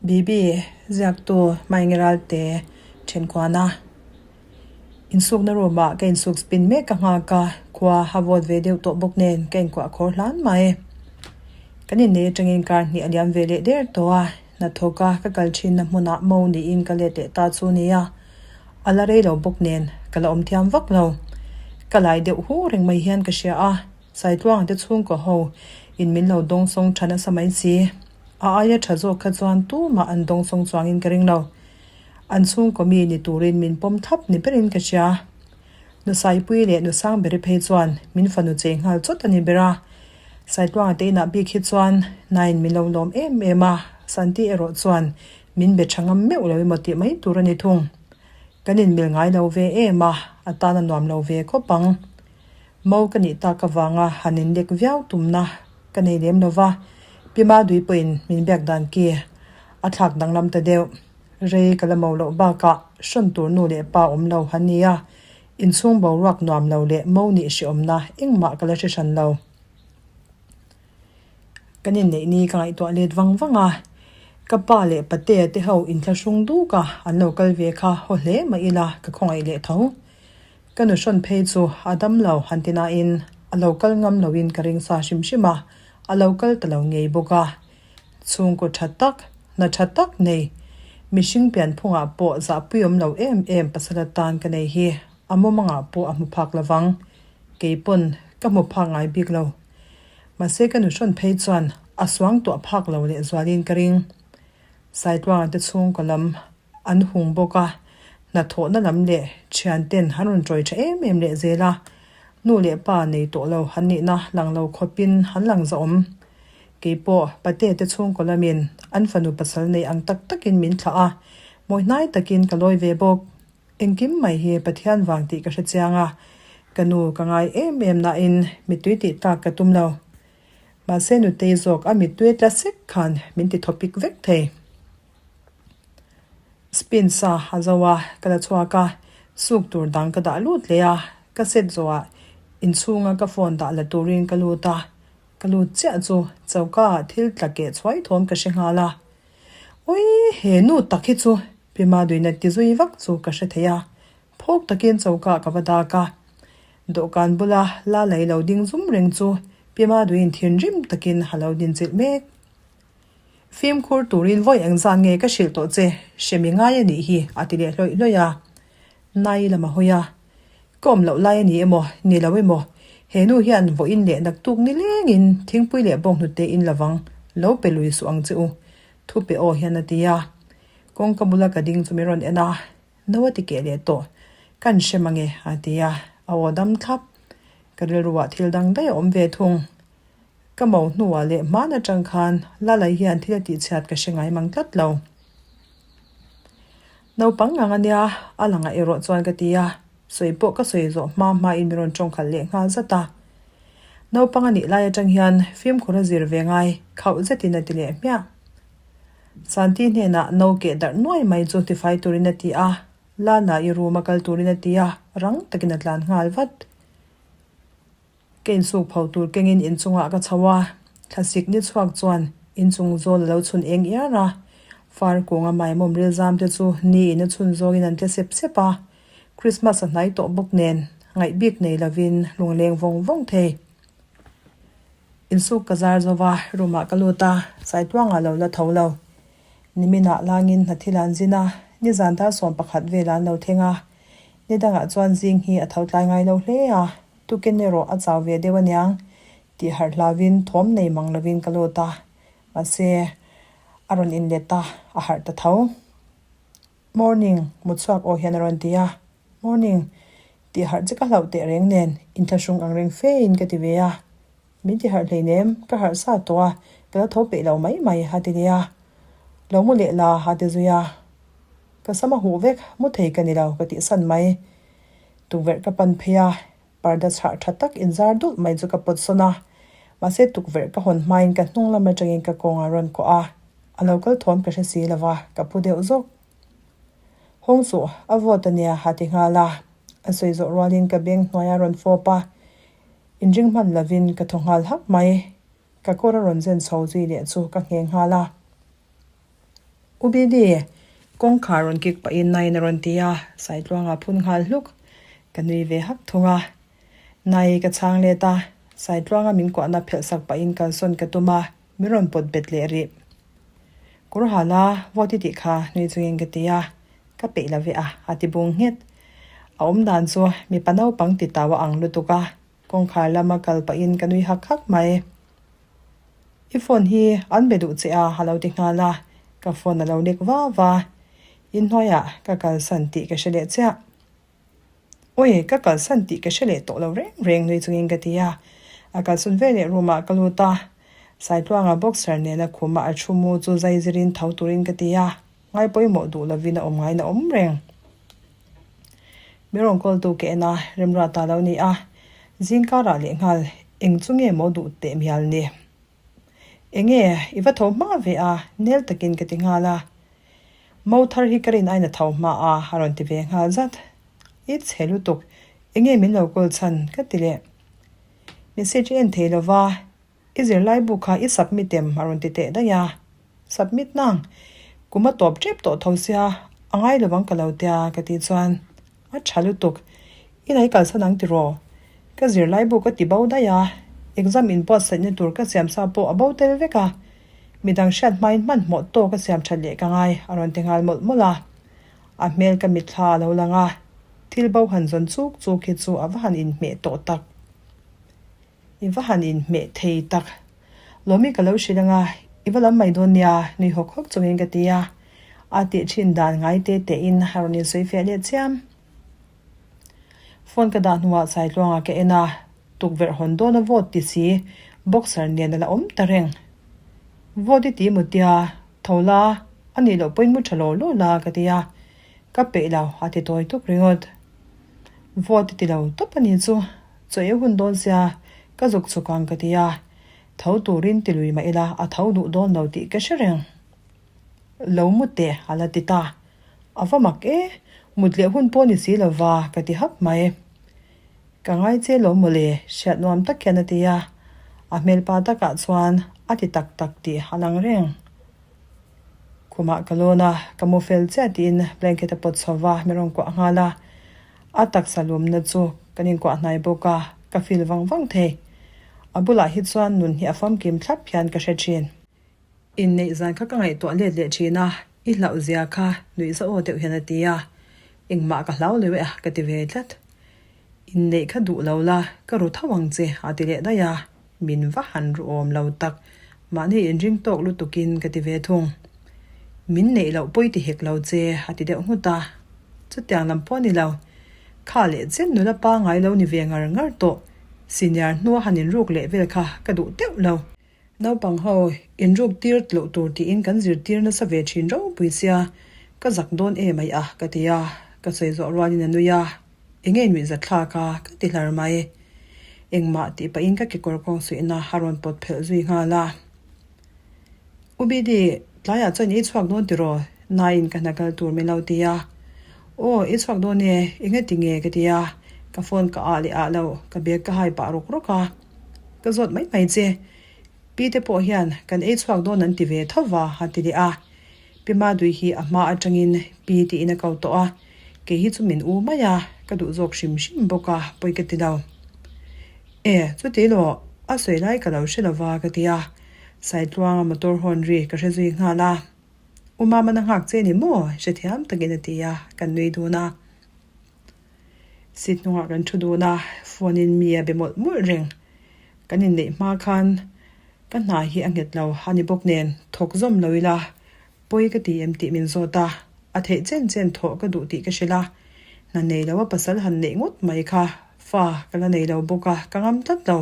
Bibi, ziaktu Maingeralte Thenkuana. Insukna room ah ka insuk spin mek ka nghak a, khua a vawt ve deuh tawh bawk nen ka inkuah khawr hlan mai. Kan innei atangin kar hnih a liam ve leh der tawh a, hnathawk a ka kal thinna hmunah mo niin ka let leh ta chu nia. A la rei lo bawk nen ka la awm thiam vak lo. Ka lai deuh hu reng mai hian ka hria a, Saitluang te chhungkaw ho in min lo dawngsawng tha nasa mai si. A aia tha zawk kha chuan tumah an dawngsawng chuangin ka ring lo. An chhungkaw mi ni turin min pawm thlap ni berin ka hria. Nusaipui leh Nusangberi phei chuan min fanu chei nghal chawt a ni ber a. Saitluanga te inah bik hi chuan Nain min lo lawm em em a, Santi erawh chuan min be tha ngam meuh lo emaw tih mai tur a ni thung. Kan inmil ngai lo ve em a, a tan a nuam lo ve khawp ang. Mo ka nih tak avanga han inlek viau tumna ka nei lem lo va, Pi Madui pawhin min biak dan ki a thlak danglam ta deuh. Rei ka la mo loh bakah hrawn tur nu leh pa awm lo han ni a, inchhung boruak nuam lo leh mo nih hreawmna engmah ka la hre hran lo. Kan inneih ni ka ngaihtuah let vang vang a, ka pa leh patea te ho inthlahrung duk a an lo kal ve kha haw hle mah ila ka khawngaih leh tho. Ka nu hrawn phei chu a dam lo han ti nain a lo kal ngam loin ka ring sa hrim hrim a, a lo kal ta lo ngei bawk a. Chhungkaw tha tak, hna tha tak nei, mihring pianphungah pawh zahpui awm lo em em pasal atan ka nei hi a mawmangah pawh a hmu phak lovang. Kei pawn ka hmu phak ngai bik lo. Mahse ka nu hrawn phei chuan a suangtuah phak lo leh zualin ka ring. Saitluanga te chhungkaw lam An hung bawk a, hnathawhna lam leh thian ten an rawn tawi tha em em leh zel a, nu leh pa nei tawh lo han nihna lang lo khawpin an lang zahawm. Keipawh pate te chhungkaw lamin an fanu pasal nei ang tak takin min thlah a, mawi hnai takin ka lawi ve bawk. Engkim mai hi Pathian vang tih ka hre chiang a, ka nu ka ngai em em nain mittui tih tlak ka tum lo. Mahse nutei zawk a mittui tla sek khan min ti thawpik vek thei. Spin sa a zo a, ka la chhuak a, suk tur dang ka dah lut leh a, ka set zawhah inchhunga ka phone dah la turin ka lut a, ka lut chiah chu choka ah thil tla keh chhuai thawm ka hre nghal a, Awii he nu tak hi chu Pi Maduina ti zui vak chu ka hre thei a, phawk takin choka ka va dak a, dawhkan bula la lei lo ding zum reng chu Pi Maduin thinrim takin a lo dinchilh mek. Fimkhur turin vawi engzan nge ka hrilh tawh che, hremi ngai a nih hi, a ti leh hlawih hlawih a. Nai lam a hawi a. Ka awm loh lai a ni emaw, ni lo emaw, he nu hian vawiin leh naktuk ni lengin thingpui leh bawnghnute in lovang, lo pe lui suh ang che u, thu pe aw hian a ti a. Kawngka bula ka ding chu min rawn en a, No a ti keh leh tawh, kan hre mange, a ti a, a aw dam thlap. Ka rilruah thil dang daih a awm ve thung. Ka mo hnuah leh hman atang khan Lalai hian thil a tihchhiat ka hre ngai mang tlat lo. Naupang ngang a nia, a langah erawh chuan ka ti a, sawi pawh ka sawi zawh hma hmain min rawn tawng khalh leh nghal zat a. Naupang a nih lai atang hian fimkhur a zir ve ngai, khauh zetin a ti leh hmiah. Santi hnenah no keh darh nuai mai chu tifai turin a ti a, Lala i room a kal turin a ti a, rang takin a tlan nghal vat. Ka insuk pho tur kengin inchungah ka chho a, thlasik ni chhuak chuan inchung zawl a lo chhun eng iar a, far kunga maimawm rilzam te chu ni in a chhun zawngin an tle sep sep a, Christmas a hnai tawh bawk nen ngaih bik nei lovin lungleng vawng vawng thei. Insuk ka zar zo va, room ah ka lut a, Saituangah lo la tho lo. Niminah langin hna thil an zin a, nizan dar 11 velah an lo thleng a, ni dangah chuan zing hi a tho tlai ngai lo hle a, Tukin erawh a chau ve deuh aniang tih harh hlauvin thawm nei mang lovin ka lut a, mahse a rawn inlet a, a harh ta tho. Morning, mutchhuak aw hian a rawn ti a, Morning, tih harh che ka hlauh teh reng nen inthlahrung ang reng fe in ka ti ve a, min ti harh hleinem, ka harh sa tawh a, ka la tho peih lo mai mai a ti leh a, Lo mu leh la a ti zui a, ka sam a huh vek, mu thei ka ni lo ka tihsan mai. Tukverh ka pan phei a, parda chhah tha tak inzar dulh mai chu ka pawt sawn a. Mahse tukverh ka hawn hmain ka hnung lam atangin ka kawng a rawn kawh a, a lo kal thawm ka hre si lo va, ka phu deuh zawk. Hawng suh, a vawt a nia a ti nghal a. A sawi zawh rualin ka beng hnuai a rawn fawp a, inring hman lovin ka thaw nghal hak mai. Ka kawr a rawn zen chho zui leh chu ka ngheng nghal a. U Bidi, kawngkhar rawn kik pahin Naiin a rawn ti a, Saitluanga phun nghal hluk. Ka nui ve hak thung a. Nai ka chhang let a, Saitluanga min kuahna phelh sak pahin kalsawn ka tum a, min rawn pawt bet leh rih. Kawr hala vote i tih kha nui chungin ka ti a, ka peih lo ve a, a ti bung nghet. A awm dan chu mipa naupang ti tau a ang lutuk a, kawngkhar lama kal pahin ka nui hak hak mai. I phone hi an be duh che a, a lo ti nghal a, ka phone a lo lek va va. Inhnuaiah ka kalsan tih ka hre leh chiah. Awi, ka kalsan tih ka hre leh tawh lo reng reng nui chungin ka ti a. A kalsawn ve leh room ah ka lut a, Saitluanga boxer nena khuma a thu mu chu zai zirin tho turin ka ti a, ngai pawimawh duh lovin a awm ngaiin a awm reng. Mi rawn call tu ka en a, Remruata lo ni a, zingkarah lehnghal eng chu nge maw duh teh mial ni. Enge, i va tho hma ve a, nel takin ka ti nghal a. Mo thar hi ka rin aiin a tho hma a, a rawn ti ve nghal zat. I chhe lutuk, enge min lo call chhan ka ti leh. Message i en thei lo va, i zirlai bu kha i submit em a rawn ti teh daih a. Submit nang, kum a tawp tep tawh tho sia, a ngai lo ang ka lo tia ka tih chuan. A tha lutuk. I nei kalsan ang tiraw? Ka zirlai bu ka ti bo daih a, exam inbuatsaihna tur ka siam sa pawh a bo tel vek a. Midang hriat hmain hmanhmawh tawk a siam that leh ka ngai, a rawn ti nghal mawlh mawlh a. A hmel ka mitthla a lo lang a, thil bo han zawn chuk chuk hi chu a va han inhmeh tawh tak. I va han inhmeh thei tak. Lawmi ka lo hrilh anga, i va lam mai dawn nia, nui hawk hawk chungin ka ti a. A tih thin dan ngai te tein a rawn insawi fiah leh chiam. Phone ka dah hnuah Saitluanga ka en a, tukverh hawn dawn a vawt ti si, boxer nen a la awm ta reng. Vawt i ti mutia, tho la, a nih loh pawhin mu tha law law la ka ti a, ka peih lo a ti tawi tuk ringawt. Vawt i ti lo tawp a nih chu. Chaw ei hun dawn sia, ka zuk chhuk ang ka ti a, tho turin ti lui mah ila a tho duh dawn lo tih ka hre reng. Lo mu teh a la ti ta. A va mak e, mut leh hun pawh ni si lo va ka ti hap mai. Ka ngai che lo mawle, hriat nuam tak hian a ti a, a hmelpa takah chuan a ti tak tak tih a lang reng. Khumah ka lawn a, ka mu fel chiah tiin blanket a pawt chho va, mi rawn kuah nghal a. A taksa lumna chu kan inkuah hnai bawk a, ka feel vang vang thei. A bulah hi chuan nun hi a famkim thlap hian ka hre thin. Inneih zan kha ka ngaihtuah let leh thin a, i hlauh zia kha nuih za aw deuh hian a ti a, engmah ka hlau lo e a ka ti ve tlat. Inneih kha duh lo la, ka ru tho ang che a ti leh daih a. Min va han ru awm lo tak, mahni inring tawk lutukin ka ti ve thung. Min neih loh pawi ti hek lo che, a ti deuh nghut a. Chutiang lam pawh a ni lo. Kha leh chen nula pangngai lo ni ve ngar ngar tawh, senior hnua han inruk leh vel kha ka duh deuh lo. Naupang ho, inruk tir loh tur tiin kan zirtir nasa ve thin ropui sia, ka zak dawn em ai a, ka ti a. Ka sawi zawh rualin a nui a. Enge nuih za thlak a, ka ti hlar mai. Engmah tih pahin ka kekawr kawng suihna a rawn pawt phelh zui nghal a. U Bidi, tlaiah chuan i chhuak dawn tiraw? Naiin ka hna kal tur min lo ti a. Aw, i chhuak dawn e, enge ti nge ka ti a. Ka phone ka ah leh ah lo, ka bag ka hai pah rawk rawk a. Ka zawt mai mai che. Pi te pawh hian kan ei chhuak dawn an ti ve tho va, a ti leh a. Pi Madui hi a hma atangin Pi tiin a ko tawh a, kei hi chu min u mai a, ka duh zawk hrim hrim bawk a, pawi ka ti lo. E, chuti law, a sawi lai ka lo hre lo va ka ti a, Saitluanga motor horn ri ka hre zui nghal a. U Mama na nghak che ni maw? Hrethiam takin a ti a, kan nui dun a. Seat hnungah kan thu dun a, phone in mi a be mawlh mawlh reng. Kan inneih hma khan ka hna hi a nghet lo a ni bawk nen thawk zawm lo ila pawi ka ti em tih min zawt a, a theih chen chen thawh ka duh tih ka hrilh a, hna nei lo a pasal han neih ngawt mai kha fa ka la nei lo bawk a, ka ngam tlat lo.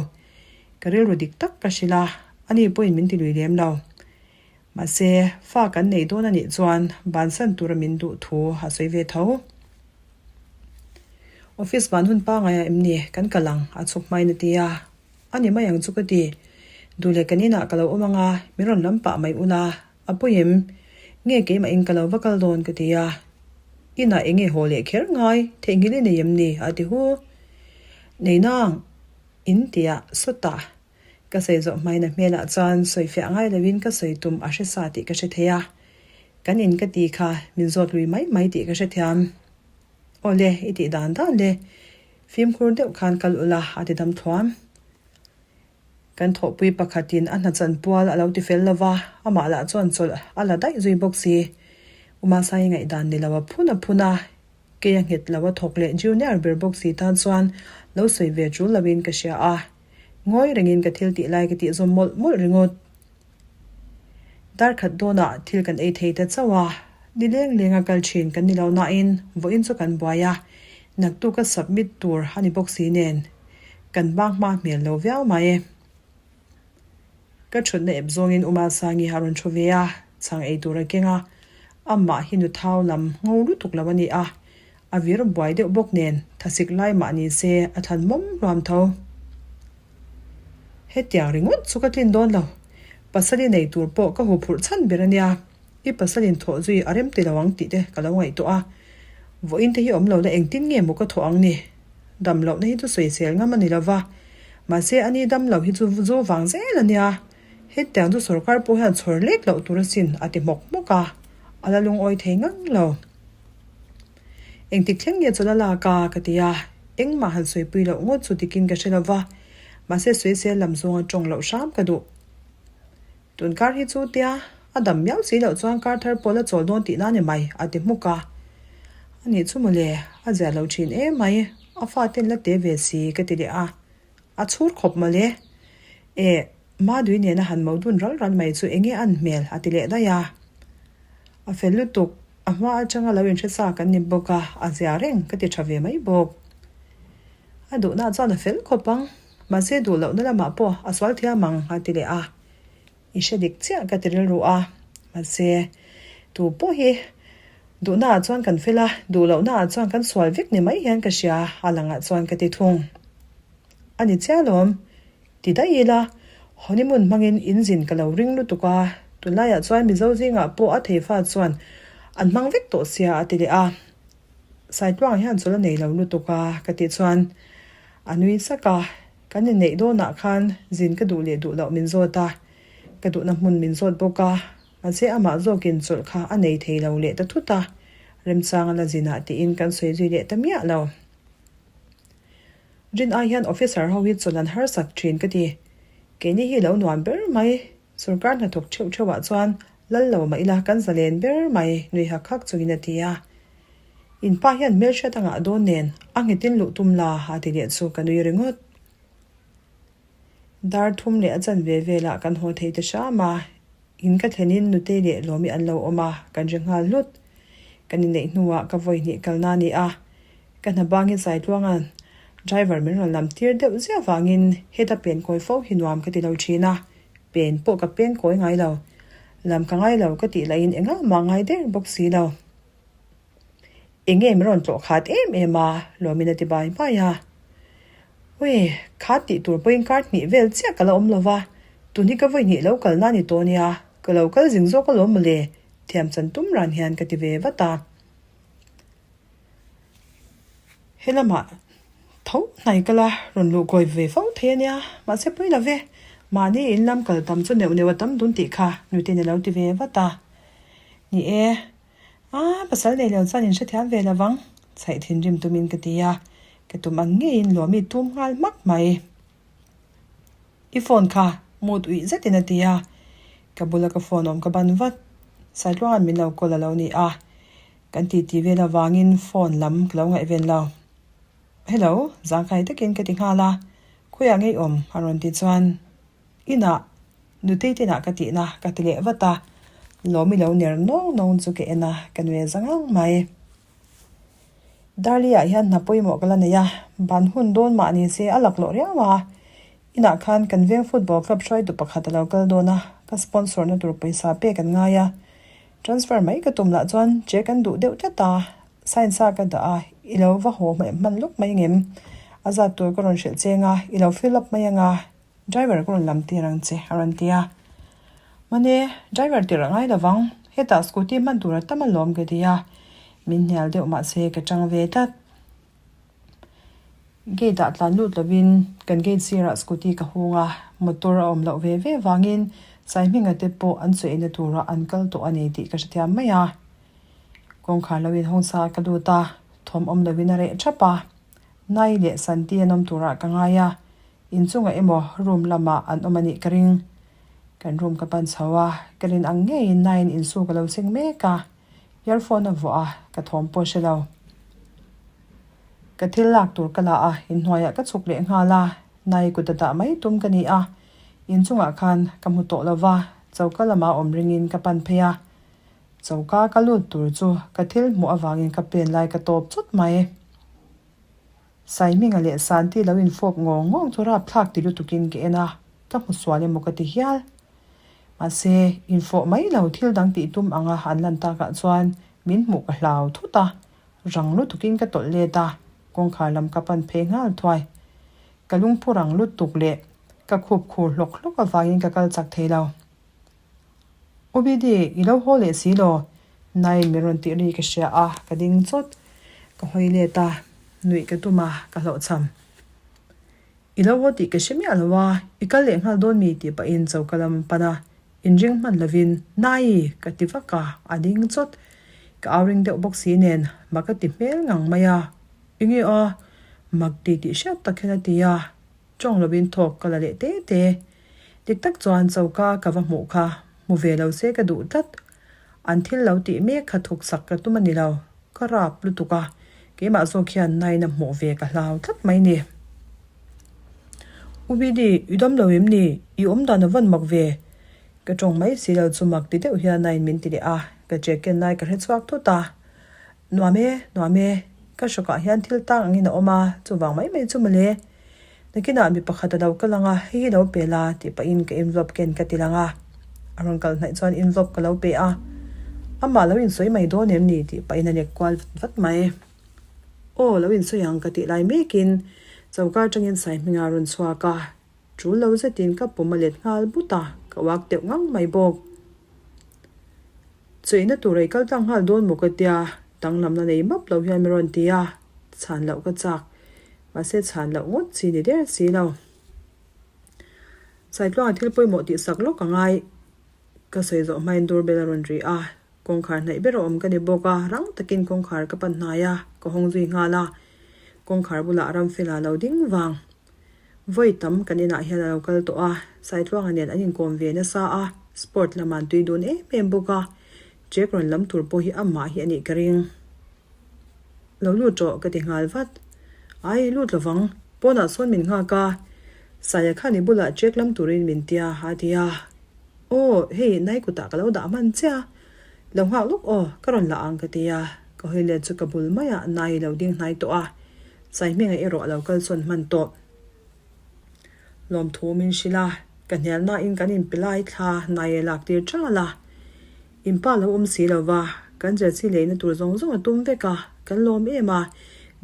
Ka rilru dik tak ka hrilh a, ani pawhin min ti lui lem lo. Mahse, fa kan nei dawn a nih chuan bansan tura min duh thu a sawi ve tho. Office ban hun pangai ah em ni kan kal ang a chhuk hmain a ti a, a ni mai ang chu ka ti. Duh leh kan inah ka lo awm ang a, min rawn lam pah mai ula, a pawi em? Nge keimah in ka lo va kal dawn ka ti a. Inah eng nge haw leh kher ngai, theihnghilh i nei em ni? a ti hu. Nei nang, in ti a, sawtah. Ka sawi zawh hmain a hmelah chuan sawifiah ngai loin ka sawi tum a hre sa tih ka hre thei a. Kan in ka ti kha min zawt lui mai mai tih ka hrethiam. Awle, i tih dan dan le. Fimkhur deuh khan kal ula a ti dam thluam. Kan thawhpui pakhatin a hna chan pual a lo ti fel lo va, amah lah chuan chawlh a la daih zui bawk si. Umasai ngaihdan ni lo a phun a phun a, kei a nghet lo a thawk leh junior ber bawk si tan chuan lo sawi ve tul loin ka hria a. Ngawi rengin ka thil tih lai ka tih zawm mawlh mawlh ringawt. Dar khat dawnah thil kan ei thei ta chauh a, ni leng lenga kal thin kan ni lo nain vawiin chu kan buai a, naktuk a submit tur a ni bawk si nen kan bang hma hmel lo viau mai. Ka thutna ep zawngin Uma Sangi a rawn thu ve a, chhang ei tur a keng a, amah hi nu thau lam ngo lutuk lo a ni a, a vir buai deuh bawk nen thasik lai mah ni se a thlan mawm hluam tho. Hetiang ringawt chu ka tlin dawn lo. Pasal i nei tur pawh ka huphurh chhan ber a nia. I pasal in thawh zui a rem ti lo ang tih te ka lo ngaihtuah a. Vawiin te hi awm lo la engtin nge maw ka thawh ang ni? Dam lohna hi chu sawisel ngam a ni lo va. Mahse ani dam lo hi chu zu vang zel a nia. Hetiang chu sorkar pawh hian chhawr lek loh tur asin a ti hmawk hmawk a. A la lungawi thei ngang lo. Engtik thleng nge chawlh a lak a? ka ti a, engmah han sawipui loh ngawt chu dikin ka hre lo va, mahse sawisel lam zawnga tawng loh hram ka duh. Tun kar hi chu tia a dam miau si loh chuan kar thar pawh la chawl dawn tihna ni mai, a ti hmuk a. A nih chu mawle, a zia lo thin em mai, a faten la te ve si ka ti leh a, a chhur khawp mawle. Eh, Madui nena han mo dun ral ral mai chu enge an hmel? a ti leh daih a. A fel lutuk, a hma atanga lo inhre sa kan ni bawk a, a zia reng ka ti tha ve mai bawk. A duhna chuan a fel khawp ang, mahse duh lohna lamah pawh a sual thiam ang a ti leh a. I hre dik chiah ka ti rilru a, mahse tu pawh hi duhna ah chuan kan fel a, duh lohna ah chuan kan sual vek ni mai hian ka hria a langah chuan ka ti thung. A ni chiah alawm. Ti daih ila, honeymoon hmangin in zin ka lo ring lutuk a, tunlaiah chuan Mizo zingah pawh a theifa chuan an hmang vek tawh sia a ti leh a. Saitluang hian chawlh a nei lo lutuk a ka tih chuan a nui sak a, kan inneih dawnah khan zin ka duh leh duh loh min zawt a, ka duhna hmun min zawt bawk a, mahse amah zawkin chawlh kha a nei thei lo leh ta thut a, remchang a la zinah tiin kan sawi zui leh ta miah lo. Rin ai hian officer ho hi chawlh an harsak thin ka ti. Keini hi lo nuam ber mai. Sorkar hnathawk theuh theuh ah chuan lal lo mah ila kan zalen ber mai nui hak hak chungin a ti a. In pa hian hmelhriat a ngah dawn nen a nghetin luh tum la a ti leh chu ka nui ringawt. Dar thum leh a chanve velah kan haw thei ta hram a. In ka thlenin Nutei leh Lawmi an lo awm a, kan ri nghal hlut. Kan inneih hnuah ka vawi hnih kalna a ni a. Ka hna bang hi Saitluanga'n driver min rawn lam tir deuh ziah vangin heta pen kawi fo hi nuam ka ti lo thin a, pen pawh ka pen kawi ngai lo. Lam ka ngai lo ka tih lahin engah mah ngai der bawk si lo. Enge min rawn tlawh khat em em a, Lawmin a ti bai bai a. Ui, kha tih tur pawhin kar hnih vel chiah ka la awm lo va, tun hi ka vawi hnih lo kalna a ni tawh nia, ka lo kal zing zawk alawm mawle, thiam chan tum ran hian ka ti ve vat a. He lamah tho hnai kal a rawn luh kawi ve fo thei a nia, mahse pawi lo ve, mahni in lam kal tam chu neuh neuh a tam dun tih kha Nute-in a lo ti ve vat a. Ni e, a pasal nei lo chuan in hrethiam ve lo vang, chhaih thinrim tumin ka ti a, ka tum ang ngeiin Lawmi tum nghal hmak mai. I phone kha mood uih zetin a ti a, ka bula ka phone awm ka ban vat, Saitluanga'n min lo call a lo ni a, Kan titi vel avangin phone lam ka lo ngaihven lo. Hello, zangkai takin ka ti nghal a, khawiah ngei awm a rawn ti chuan inah Nutei te inah ka tihna ka ti leh vat a, Lawmi lo ner nawng nawng chu ka en a, ka nui za ngang mai. Darli ah hian hna pawimawh ka la nei a, ban hun dawn mah ni se a laklawh riau a, inah khan kan veng football club hruaitu pakhat a lo kal dawn a, ka sponsor na tur pawisa pek an ngai a, Transfer mai ka tum lah chuan che kan duh deuh tlat a, sign sa ka dah a, i lo va haw hman lawk mai ngem? A zat tur ka rawn hrilh cheng a, i lo fill up mai anga, driver ka rawn lam tir ang che a rawn ti a. Mane, driver tirh a ngai lovang, hetah scooty hman tur a tam alawm ka ti a, min hnial deuh mahse ka chang ve tlat. Gate ah tlan lut lovin kan gate sirah scooty ka hung a, motor a awm loh ve ve vangin Saihminga te pawh an chaw eina turah an kal tawh a ni tih ka hrethiam mai a. Kawngkhar lo inhawng sa ka lut a, thawm awm lovin a reh thap a. Nai leh Santi an awm turah ka ngai a, inchungah emaw room lamah an awm a nih ka ring. Kan room ka pan chho a, ka rin ang ngeiin Naiin insuk a lo seng mek a, earphone a vuah a, ka thawm pawh hre lo. Ka thil lak tur ka la a, inhnuaiah ka chhuk leh nghal a, Nai kut a dah mai tum ka ni a, inchungah khan ka hmu tawh lo va, choka lama awm ringin ka pan phei a. Choka ka lut tur chu ka thil hmuh avangin ka pen lai ka tawp chut mai. Saihminga leh Santi lo infawp ngawng ngawng chu rapthlak ti lutukin ka en a, ka hmu sual emaw ka ti hial. Mahse, infawh mai lo thil dang tih tum anga an lan takah chuan min hmuh ka hlau thut a, rang lutukin ka tawlh let a, kawngkhar lam ka pan phei nghal thuai. Ka lungphu rang lutuk leh ka khup khur hlawk hlawk avangin ka kal chak thei lo. Obidi, i lo haw leh si law? Naiin min rawn tih ri ka hria a, ka ding chawt. Ka hawi let a, nuih ka tum a, ka hlauhchham. I lo haw tih ka hre miah lo a, i kal leh nghal dawn mi tih pahin choka lam pan a, inring hman lovin, Nai! ka ti vak a, a ding chawt. Ka au ring deuh bawk si nen, mak a ti hmel ngang mai a. Enge a? Mak ti tih hriat tak hian a ti a. Tawng lovin thawk ka la leh te te. Dik tak chuan choka ka va hmuh kha, hmu ve lo se ka duh tlat. An thil lo tih mek kha thuk sak ka tum a ni lo. Ka rap lutuk a, keimah zawk hian naina hmuh ve ka hlau tlat mai ni. U Bidi, i dam lo em ni? I awm dan a van mak ve. Ka tawng mai si lo chu mak ti deuh hian nain min ti leh a, ka check ken lai ka hre chhuak thut a. Nuam e, nuam e, ka hrawkah hian thil tang angin a awm a, chuvang mai mai chu mawle. Nakinah mi pakhat a lo kal ang a, hei hi lo pe la tih pahin ka envelope ken ka ti lang a. A rawn kal hnaih chuan envelope ka lo pe a, amah lo insawi mai dawn em ni tih pahin a lek kual vat vat mai. Aw, lo insawi ang ka tih lai mekin choka atangin Saihminga a rawn chhuak a, tul lo zetin ka pum a let nghal but a, ka uak deuh ngang mai bawk. Chuihna tur ei kal tlang nghal dawn maw ka tia, danglamna nei map lo hian mi rawn ti a, chhan loh ka chak. Mahse chhan loh ngawt chi ni der si lo. Saitluanga thil pawimawh tih sak lawk a ngai. Ka sawi zawh hmain doorbell a rawn ri a, kawngkhar hnaih ber a awm ka ni bawk a, rang takin kawngkhar ka pan hnai a, ka hawng zui nghal a. Kawngkhar bulah Ramfela lo ding vang. Vawi tam kan inah hian a lo kal tawh a, Saitluanga nen an inkawm ve nasa a, sport lam an tui dun em em bawk a, check rawn lam tur pawh hi amah hi a nih ka ring. Lo lut rawh ka ti nghal vat. Ai, lut lovang, pawnah sawn min nghak a, Saia khan i bulah check lam turin min tia a ti a. Aw, hei nai kutah ka lo dah hman che a, lo nghak lawk aw, ka rawn la ang ka ti a, ka hawi let chu ka bul maiah nai lo ding hnai tawh a. Saihminga erawh a lo kal sawn hman tawh. Lawmthu min hrilh a, ka hnialnain kan inpe lai thla nai e lak tir ṭal a. In pa lo awm si lo va, kan jersey leina tur zawng zawng a tum vek a, kan lawm em a,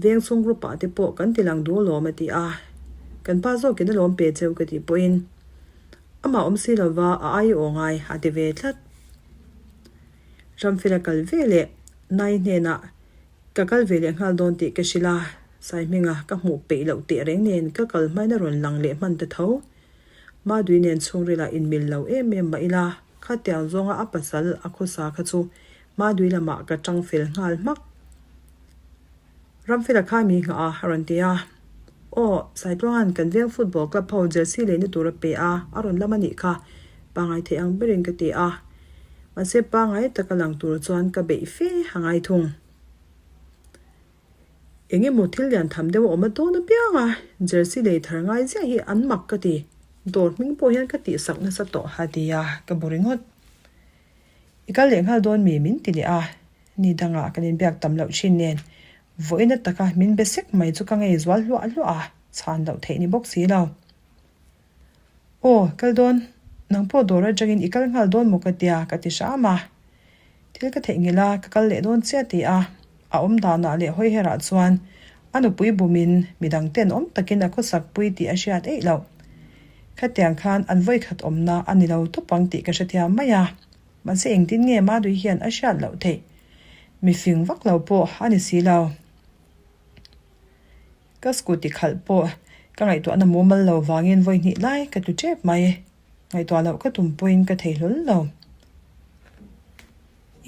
veng chhung group ah te pawh kan ti lang duh alawm a ti a. Kan pa zawkin a lawm pe cheu ka tih pawhin amah awm si lo va, a ai aw ngai a ti ve tlat. Ramfela kal ve leh Nai hnenah Ka kal ve leh nghal dawn tih ka hrilh a, Saihminga ka hmuh peih loh teh reng nen ka kal hmain a rawn lang leh hman ta tho. Madui nen chhungril ah inmil lo em em mah ila, khatiang zawnga a pasal a khawsa kha chu Madui lamah ka tang fel nghal hmak. Ramfela kha mi nghah a, a rawn ti a. Aw, Saitluanga'n kan veng football club ho jersey leina tur a pe a, a rawn lam a nih kha, pangai theih ang berin ka ti a. Mahse pangai taka lang tur chuan ka beih fe a ngai thung. Eng emaw thil lian tham deuh a awm a dawn apiang a, jersey lei thar ngai ziah hi an mak ka ti. Dawr hming pawh hian ka tihsak nasa tawh a ti a, ka bu ringawt. I kal leh nghal dawn mi min ti leh a, ni dangah kan inbiak tam loh thin nen vawiin ataka min be sek mai chu ka ngei zual hluah hluah a, chhan loh theih ni bawk si lo. Aw, kal dawn. Nang pawh dawr atangin i kal nghal dawn maw ka tia, ka ti hram a. Thil ka theihnghilh a, ka kal leh dawn chiah ti a. A awm danah leh hawi herah chuan a nupui bumin midang ten awm takin a khawsak pui tih a hriat eih loh. Khatiang khan an vawikhat awmna a ni lo tawp ang tih ka hrethiam mai a. Mahse engtin nge Madui hian a hriat loh theih? Mifing vak lo pawh a ni si lo. Ka scooty khalh pawh ka ngaihtuahna mumal lo vangin vawi hnih lai ka tlu tep mai. Ngaihtuah loh ka tum pawhin ka thei hlawl lo.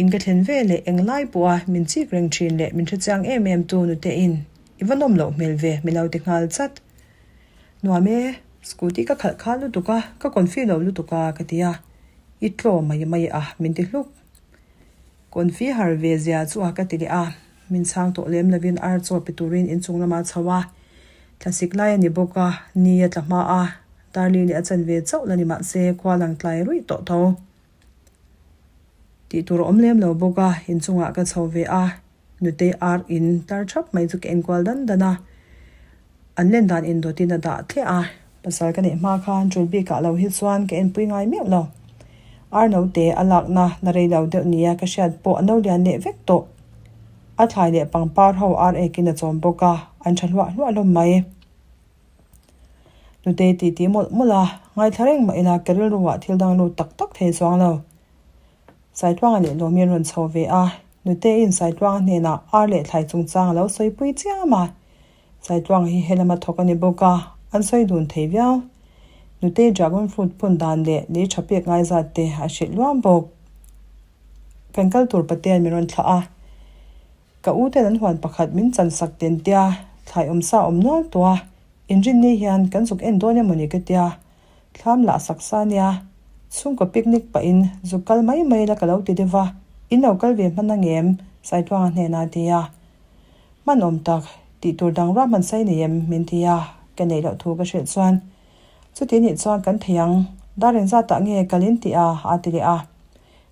In ka thlen ve leh englai pawha min chik reng thin leh min hrechiang em em tu nutein i va nawm loh hmel ve mi lo ti nghal chat. Nuam e, scooty ka khalh khal lutuk a, ka confi lo lutuk a ka ti a, i tlaw mai mai a min ti hluk. Confi har ve zia chu a ka ti leh a, min chhang tawh lem lovin ar chaw pe turin inchung lamah a chho a, thlasik lai a ni bawk a, ni a tla hma a, Darli leh a chan ve chauh la ni mahse khua lang tlai ruih tawh tho. Tih tur a awm lem lo bawk a, inchungah ka chho ve a, nutei ar in tar thap mai chu ka enkual dan dan a, an len dan indawtin a dah thliah a. Pasal ka neih hma khan tul bikah lo hi chuan ka enpui ngai miauh lo. Ar note a lakna la rei lo deuh nia ka hriat pawh a no lian leh vek tawh. A thlai leh pangpar ho ar ekin a chawm bawk a, an tha hluah hluah hlawm mai. Nutei titi mawlh mawlh a, ngaithla reng mah ila ka rilruah thil dang lut tak tak thei chuang lo. Saitluanga leh Lawmi an rawn chho ve a, Nuteiin Saitluanga hnenah ar leh thlai chungchang a lo sawipui chiam a. Saitluanga hi helama thawk a ni bawk a, an sawi dun thei viau. Nutei dragon fruit phun dan leh lei tha pek ngai zat te a hrilh luam bawk. Kan kal tur patean min rawn thlah a. Ka u ten an huan pakhat min chan sak ten tia, thlai awm sa awm nual tawh a, inrinni hian kan zuk en dawn emawni ka tia, thlam lah sak sa nia, chhungkaw picnic pahin zuk kal mai mai la ka lo ti deuh va, in lo kal ve hman angem? Saitluanga hnenah a ti a. Hman awm tak, tih tur dang ruahman sai nei em? min ti a, ka neih loh thu ka hrilh chuan, Chuti nih chuan kan thei ang, dar engzatah nge kal in tih a? a ti leh a.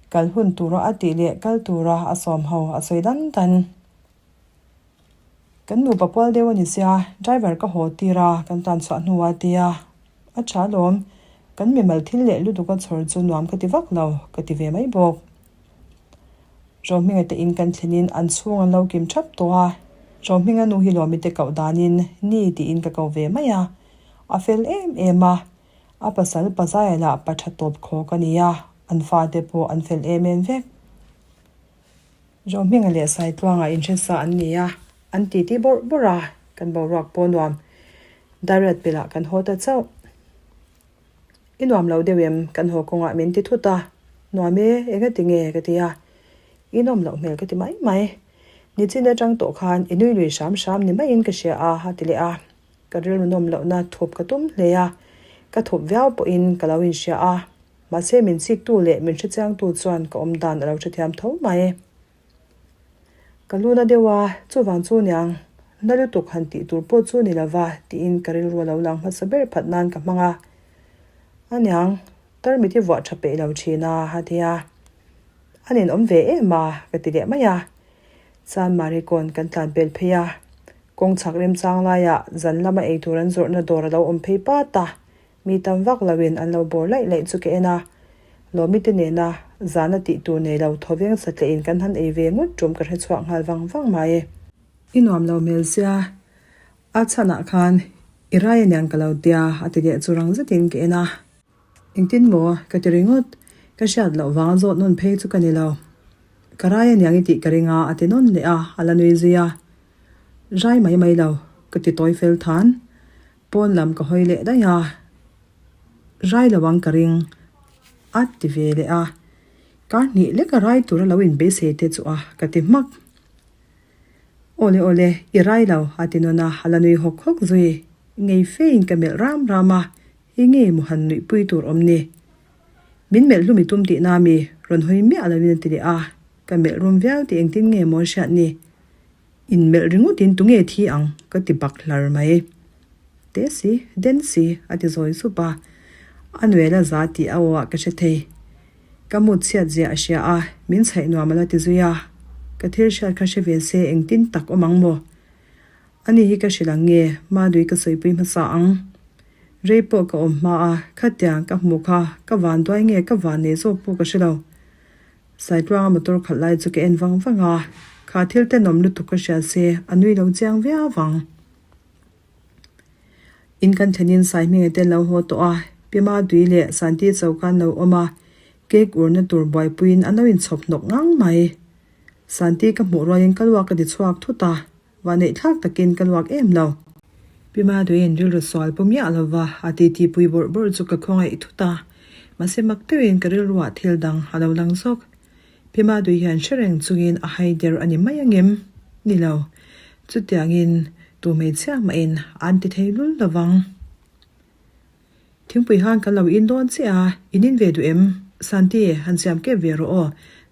Kal hun tura a tih leh kal tura a sawm ho a sawi dan dan. Kan nupa pual deuh a ni sia, driver ka haw tir a, kan tlan chhuah hnuah a ti a. A tha alawm, kan mimal thil leh lutuk a chhawr chu nuam ka ti vak lo, ka ti ve mai bawk. Rohminga te in kan thlenin an chhung an lo kim thap tawh a, Rohminga nu hi Lawmi te koh danin ni tiin ka ko ve mai a, a fel em em a, A pasal Pazaia lah pa tha tawp khawk a ni a, an fate pawh an fel em em vek. Rohminga leh Saitluanga inhresa an ni a, an titi bawrh bawrh a, kan boruak pawh nuam. Dariat pilah kan haw ta chauh. I nuam lo deuh em? Kan haw kawngah min ti thut a, Nuam e, engati nge? ka ti a, I nawm loh hmel ka ti mai mai. Nichin atang tawh khan i nui lui hram hram ni maiin ka hria a, a ti leh a. Ka rilru nawm lohna thup ka tum hle a, ka thup viau pawhin ka lo inhria a, mahse min chiktu leh min hrechiangtu chuan ka awm dan a lo hrethiam tho mai. Ka lu na deuh a, chuvang chu niang, na lutuk han tih tur pawh chu ni lova tiin ka rilru a lo lang hmasa ber phat nan ka hmang a. A niang, tarmit i vuah tha peih lo thin a, a ti a. A ninawm ve em a, ka ti leh mai a. Chuan Marikawn kan tlan pel phei a, Kawng chhak remchang laiah zan lama eitur an zawrhna dawr a lo awm phei pat a, mi tam vak loin an lo bawr laih laih chu ka en a. Lawmite nena zana tih tur nei lo thawveng satliahin kan han ei ve ngawt tum ka hre chhuak nghal vang vang mai. I nuam lo hmel sia, a chhanah khan i rai aniang ka lo tia a ti leh chu rang zetin ka en a. Engtin maw? Ka ti ringawt. Ka hriat loh vanga zawt nawn phei chu ka ni lo. Ka rai aniang i tih ka ring a, a ti nawn leh a, a la nui zui a. Rai mai mai lo, ka ti tawi fel than. Pawn lam ka hawi leh daih a, Rai lo ang ka ring, a ti ve leh a. Kar hnih leka rai tura lo inbeisei te chu a, ka ti hmak. Awle awle, i rai lo, a ti nawn a, a la nui hawk hawk zui. Ngei fein ka melh ram ram a, I nge maw han nuihpui tur awm ni? Min melh hlum i tum tihna mi rawn hawi miah loin a ti leh a, ka melh rum viau tih engtin nge maw hriat ni? In melh ringawtin tunge thi ang? ka ti bak hlar mai. Te si, den si, a ti zawi sup a, a nuel a za tih a aw ah ka hre thei. Ka mut chhiat zia a hria a, min chhaih nuam a la ti zui a, ka thil hriat kha hre ve se engtin tak awm ang maw? Ani hi ka hrilh ang nge, Madui ka sawipui hmasa ang. Rei pawh ka awm hma a, khatiang ka hmuh kha ka van duai nge ka van nei zawk pawh ka hre lo. Saitluanga motor khalh lai chu ka en vang vang a, kha thil tenawm lutuk ka hria se a nui lo chiang viau vang. In kan thlenin Saihminga te an lo haw tawh a, Pi Madui leh Santi choka an lo awm a, cake urna tur buaipuiin an lo inchhawp hnawk ngang mai. Santi ka hmuh rualin ka luak ka ti chhuak thut a. Vahneih thlak takin ka luak em lo. Pi Maduiin rilru sual pawh miah lova a titi pui bawrh bawrh chu ka khawngaih thut a. Mahse mak deuhin ka rilruah thil dang a lo lang zawk. Pima dui hian hre reng chungin a hai der a ni mai angem? Ni lo. Chutiangin tu hmeichhia mahin an ti thei lul lo vang. Thingpui han kan lo in dawn chiah a, in in ve duh em? Santi, han siam kep ve rawh aw,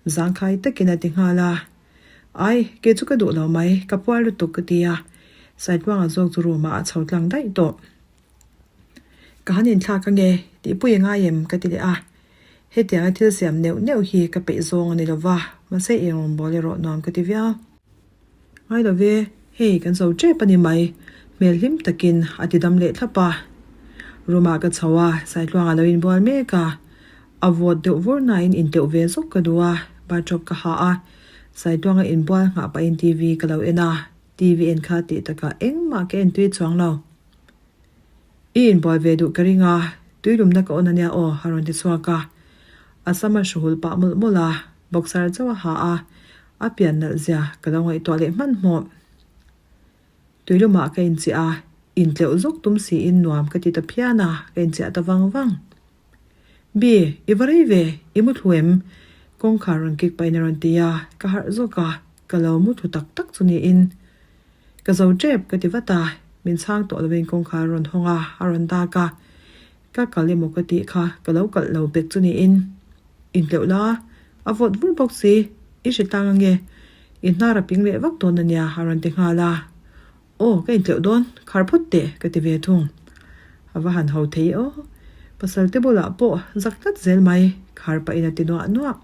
zangkhai takin a ti nghal a. Ai, kei chu ka duh lo mai, ka puar lutuk ka ti a. Saitluanga zawk chu room ah a chho tlang daih tawh. Ka han inthlak ange, tihpui a ngai em? ka ti leh a. Hetianga thil siam neuh neuh hi ka peih zawng a ni lova, mahse eng rawn bawl erawh nuam ka ti viau. Ngai lo ve, hei kan zo tep a ni mai, hmel hlim takin a ti dam leh thlap a. Room ah ka chho a, Saitluangah lo inbual mek a. A vawt deuh vur nain inteuh ve zawk ka duh a, bathrobe ka ha a. Saitluanga inbual nghah pahin TV ka lo en a, TV en kha tih takah engmah ka en tui chuang lo. I inbual ve duh ka ring a, tuilumna ka on a nia aw, a rawn ti chhuak a. A sam a hruhul pah mawlh mawlh a, boxer chauh a ha a, a pian nalh zia ka lo ngaihtuah leh hmanhmawh. Tuilumah ka inchiah a, intleuh zawk tum siin nuam ka ti ta phian a, ka inchiah ta vang vang. Bi, i va rei ve, i mu thlu em? Kawngkhar rawn kik pahin a rawn ti a, ka harh zawk a, ka lo mu thlu tak tak chu niin. Ka zo tep ka ti vat a, min chhang tawh lovin kawngkhar a rawn hawng a, a rawn dak a. Ka kal emaw ka tih kha ka lo kalh lo pek chu niin. Intleuh la, a vawt vur bawk si, i hre tlang ange, i hnar a ping leh vak dawn ania a rawn ti nghal a. Aw, ka intleuh dawn, khar phawt teh ka ti ve thung. A va han ho thei aw, pasal te bulah pawh zak tlat zel mai, khar pahin a ti nuah nuah.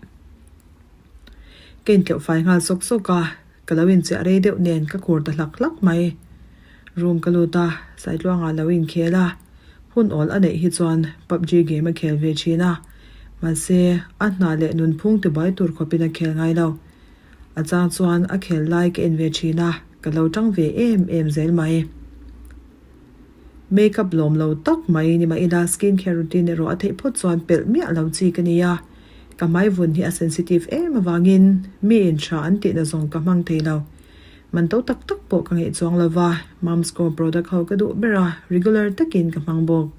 Ka intleuh fai nghal sawk sawk a, Ka lo inchiah rei deuh nen ka khur ta hlak hlak mai. Room ka lut a, Saitluangah lo inkhel a, hun awl a neih hi chuan PUBG game a khel ve thin a, mahse a hna leh nunphung tibuai tur khawpin a khel ngai lo. A chang chuan a khel lai ka en ve thin a, ka lo tang ve em em zel mai. Makeup lawm lo tak mai ni mah ila skin care routine erawh a theih phawt chuan pelh miah lo chi ka ni a, ka hmai vun hi a sensitive em avangin mi in tha an tihna zawng ka hmang thei lo. Man to tak tak pawh ka ngeih chuang lo va, Mom's Go product ho ka duh ber a, regular takin ka hmang bawk.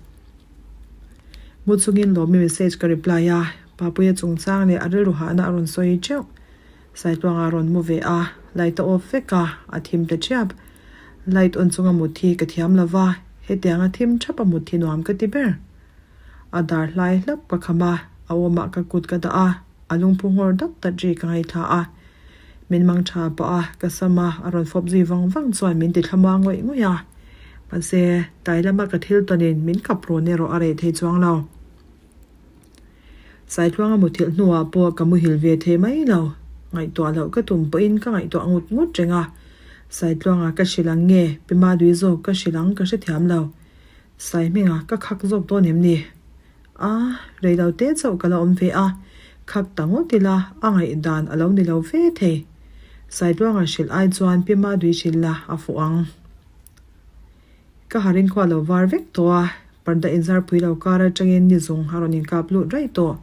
Mu chungin lawmi message ka reply a, Papuia chungchang leh a rilru hahna a rawn sawi teuh. Saitluanga a rawn mu ve a, light a off vek a, a thim ta ṭhiap. Light on chunga mut hi ka thiam lo va, hetianga thim ṭhapa mut hi nuam ka ti ber. A dar hlai hlap ka kham a, a awmah ka kut ka dah a, a lungphu nghawr dat dat ri ka ngaithla a. Min mang ṭha pah a, ka sam a, a rawn fawp zui vang vang chuan min ti thlama ngawih ngawih a. Mahse, tlai lama ka thil tawnin min kap rawn erawh a reh thei chuang lo. Saitluanga muthilh hnuah pawh ka muhil ve thei mai lo. Ngaihtuah loh ka tum pawhin ka ngaihtuah ngut ngut reng a. Saitluanga ka hrilh ang nge, Pi Madui zawk ka hrilh ang ka hrethiam lo. Saihminga ka khak zawk dawn em ni? A, rei lo te chauh ka la awm ve a, khak ta ngawt ila a ngaihdan a lo ni lo ve thei. Saitluanga hrilh ai chuan Pi Madui hrilh la a fuh ang. Ka ha rin khuah lo var vek tawh a, parda inzarpui lo kar atangin ni zung a rawn inkap lut raih tawh.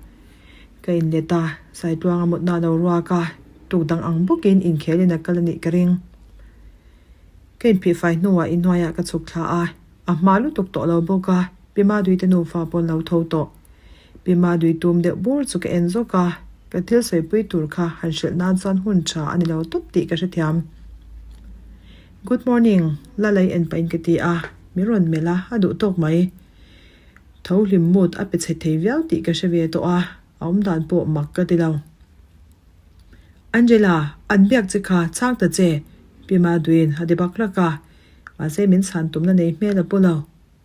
Ka inlet a, Saitluanga mutna a lo ruak a, tuk dang ang bawkin inkhelin a kal a nih ka ring. Ka inphihfai hnuah inhnuaiah ka chhuk thla a, a hma lutuk tawh lo bawk a, Pi Maduite nufa pawh an lo tho tawh. Pi Madui tum deuh bur chu ka en zawk a, ka thil sawipui tur kha han hrilh nan chuan hun tha a ni lo tawp tih ka hrethiam. Good morning, Lalai en pahin ka ti a, min rawn melh a, a duh tawk mai. Tho hlim mood a pe chhe thei viau tih ka hre ve tawh a, a awm dan pawh mak ka ti lo. Angela, an biak che kha chhang ta che, Pi Maduin a ti bak hlak a, mahse min chhan tumna nei hmel a pu lo.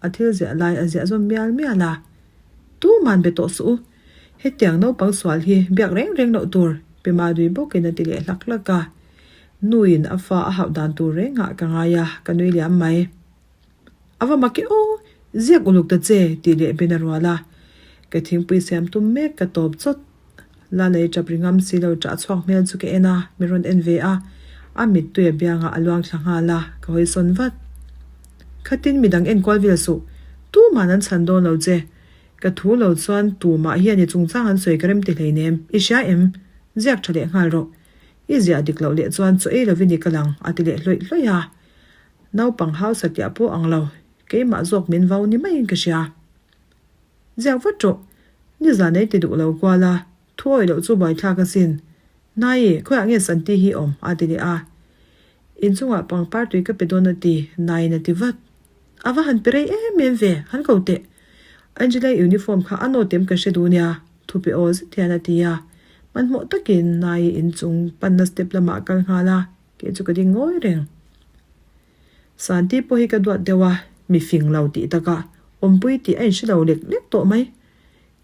A thil ziah lai a ziah zawm mial mial a, Tuman be tawh suh u, hetiang naupang sual hi biak reng reng loh tur, Pi Madui bawkin a ti leh hlak hlak a. Nuin a fa a hauh dan tur rengah ka ngai a, ka nui liam mai. A va mak e aw, ziak uluk ta che, tih leh ben a rual a. Ka thingpui siam tum mek ka tawp chawt. La lei tap ri ngam si lo ṭah chhuak hmel chu ka en a, min rawn en ve a. A mittui a biangah a luang thla nghal a, ka hawi sawn vat. Khatin midang enkual vel suh, tuman an chhan dawn lo che. Ka thu lo chuan tumah hian i chungchang an sawi ka rem ti hleinem, i hria em? Ziak ṭha leh nghal rawh. I ziah dik loh leh chuan chaw ei lovin i kal ang, a ti leh hlawih hlawih a. Naupang hausa tiah pawh ang lo, keimah zawk min vau ni maiin ka hria. Ziak vat rawh. Nizan ei ti duh lo kual a, thu awih loh chu buaithlak asin. Nai, khawiah nge Santi hi awm? a ti leh a. Inchungah pangpar tui ka pe dawn a ti, Naiin a ti vat. A va han pe rei em em ve, han ko teh. Angela-i uniform kha a nawt em ka hre duh nia, thu pe aw zet hian a ti a. Hmanhmawh takin Nai-i inchung panna step lamah a kal nghal a, kei chu ka ding ngawi reng. Santi pawh hi ka duat deuh a, mi fing lo tih takah awmpui tih a inhre lo lek lek tawh mai.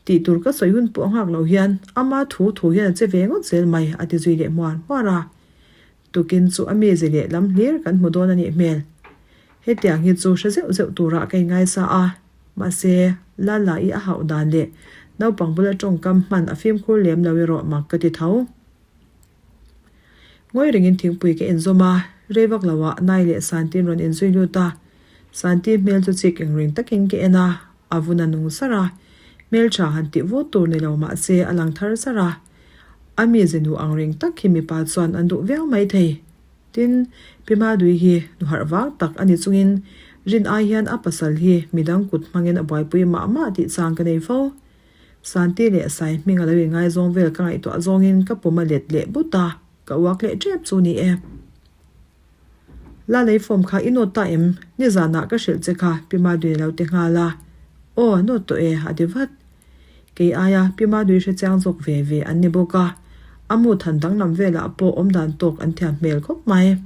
Tih tur ka sawi hun pawh nghak lo hian ama thu thu hian a che ve ngawt zel mai a ti zui leh hmuar hmuar a. Tukin chu a mize leh lam hlir kan hmu dawn a nih hmel. Hetiang hi chu hre zeuh zeuh turah ka inngaisa a, mahse Lala-i a hauh dan leh naupang bula tawngkam hman a fimkhur lem lo erawh mak ka ti tho. Ngawi rengin thingpui ka inzawm a, rei vak loah Nai leh Santi-in rawn inzui lut a. Santi hmel chu chik engring takin ka en a, a vun a nung sar a, hmeltha han tih vut tur ni lo mah se a lang thar sar a. A mize nu ang reng tak hi mipa chuan an duh viau mai thei. Tin, Pi Madui hi nu harh vang tak a ni chungin rin ai hian a pasal hi midang kut hmangin a buaipui mah mah tih chang ka nei fo. Santi leh Sai hming a lo inngaizawng vel ka ngaihtuah zawngin ka pum a let leh but a, ka uak leh tep chu ni e. La lei form kha i nawt ta em? Nizanah ka hrilh che kha Pi Madui a lo ti nghal a. Aw, nawt tawh e, a ti vat. Kei aia Pi Madui hre chiang zawk ve ve an ni bawk a, a mu than danglam velah pawh awmdan tawk an thiam hmel khawp mai.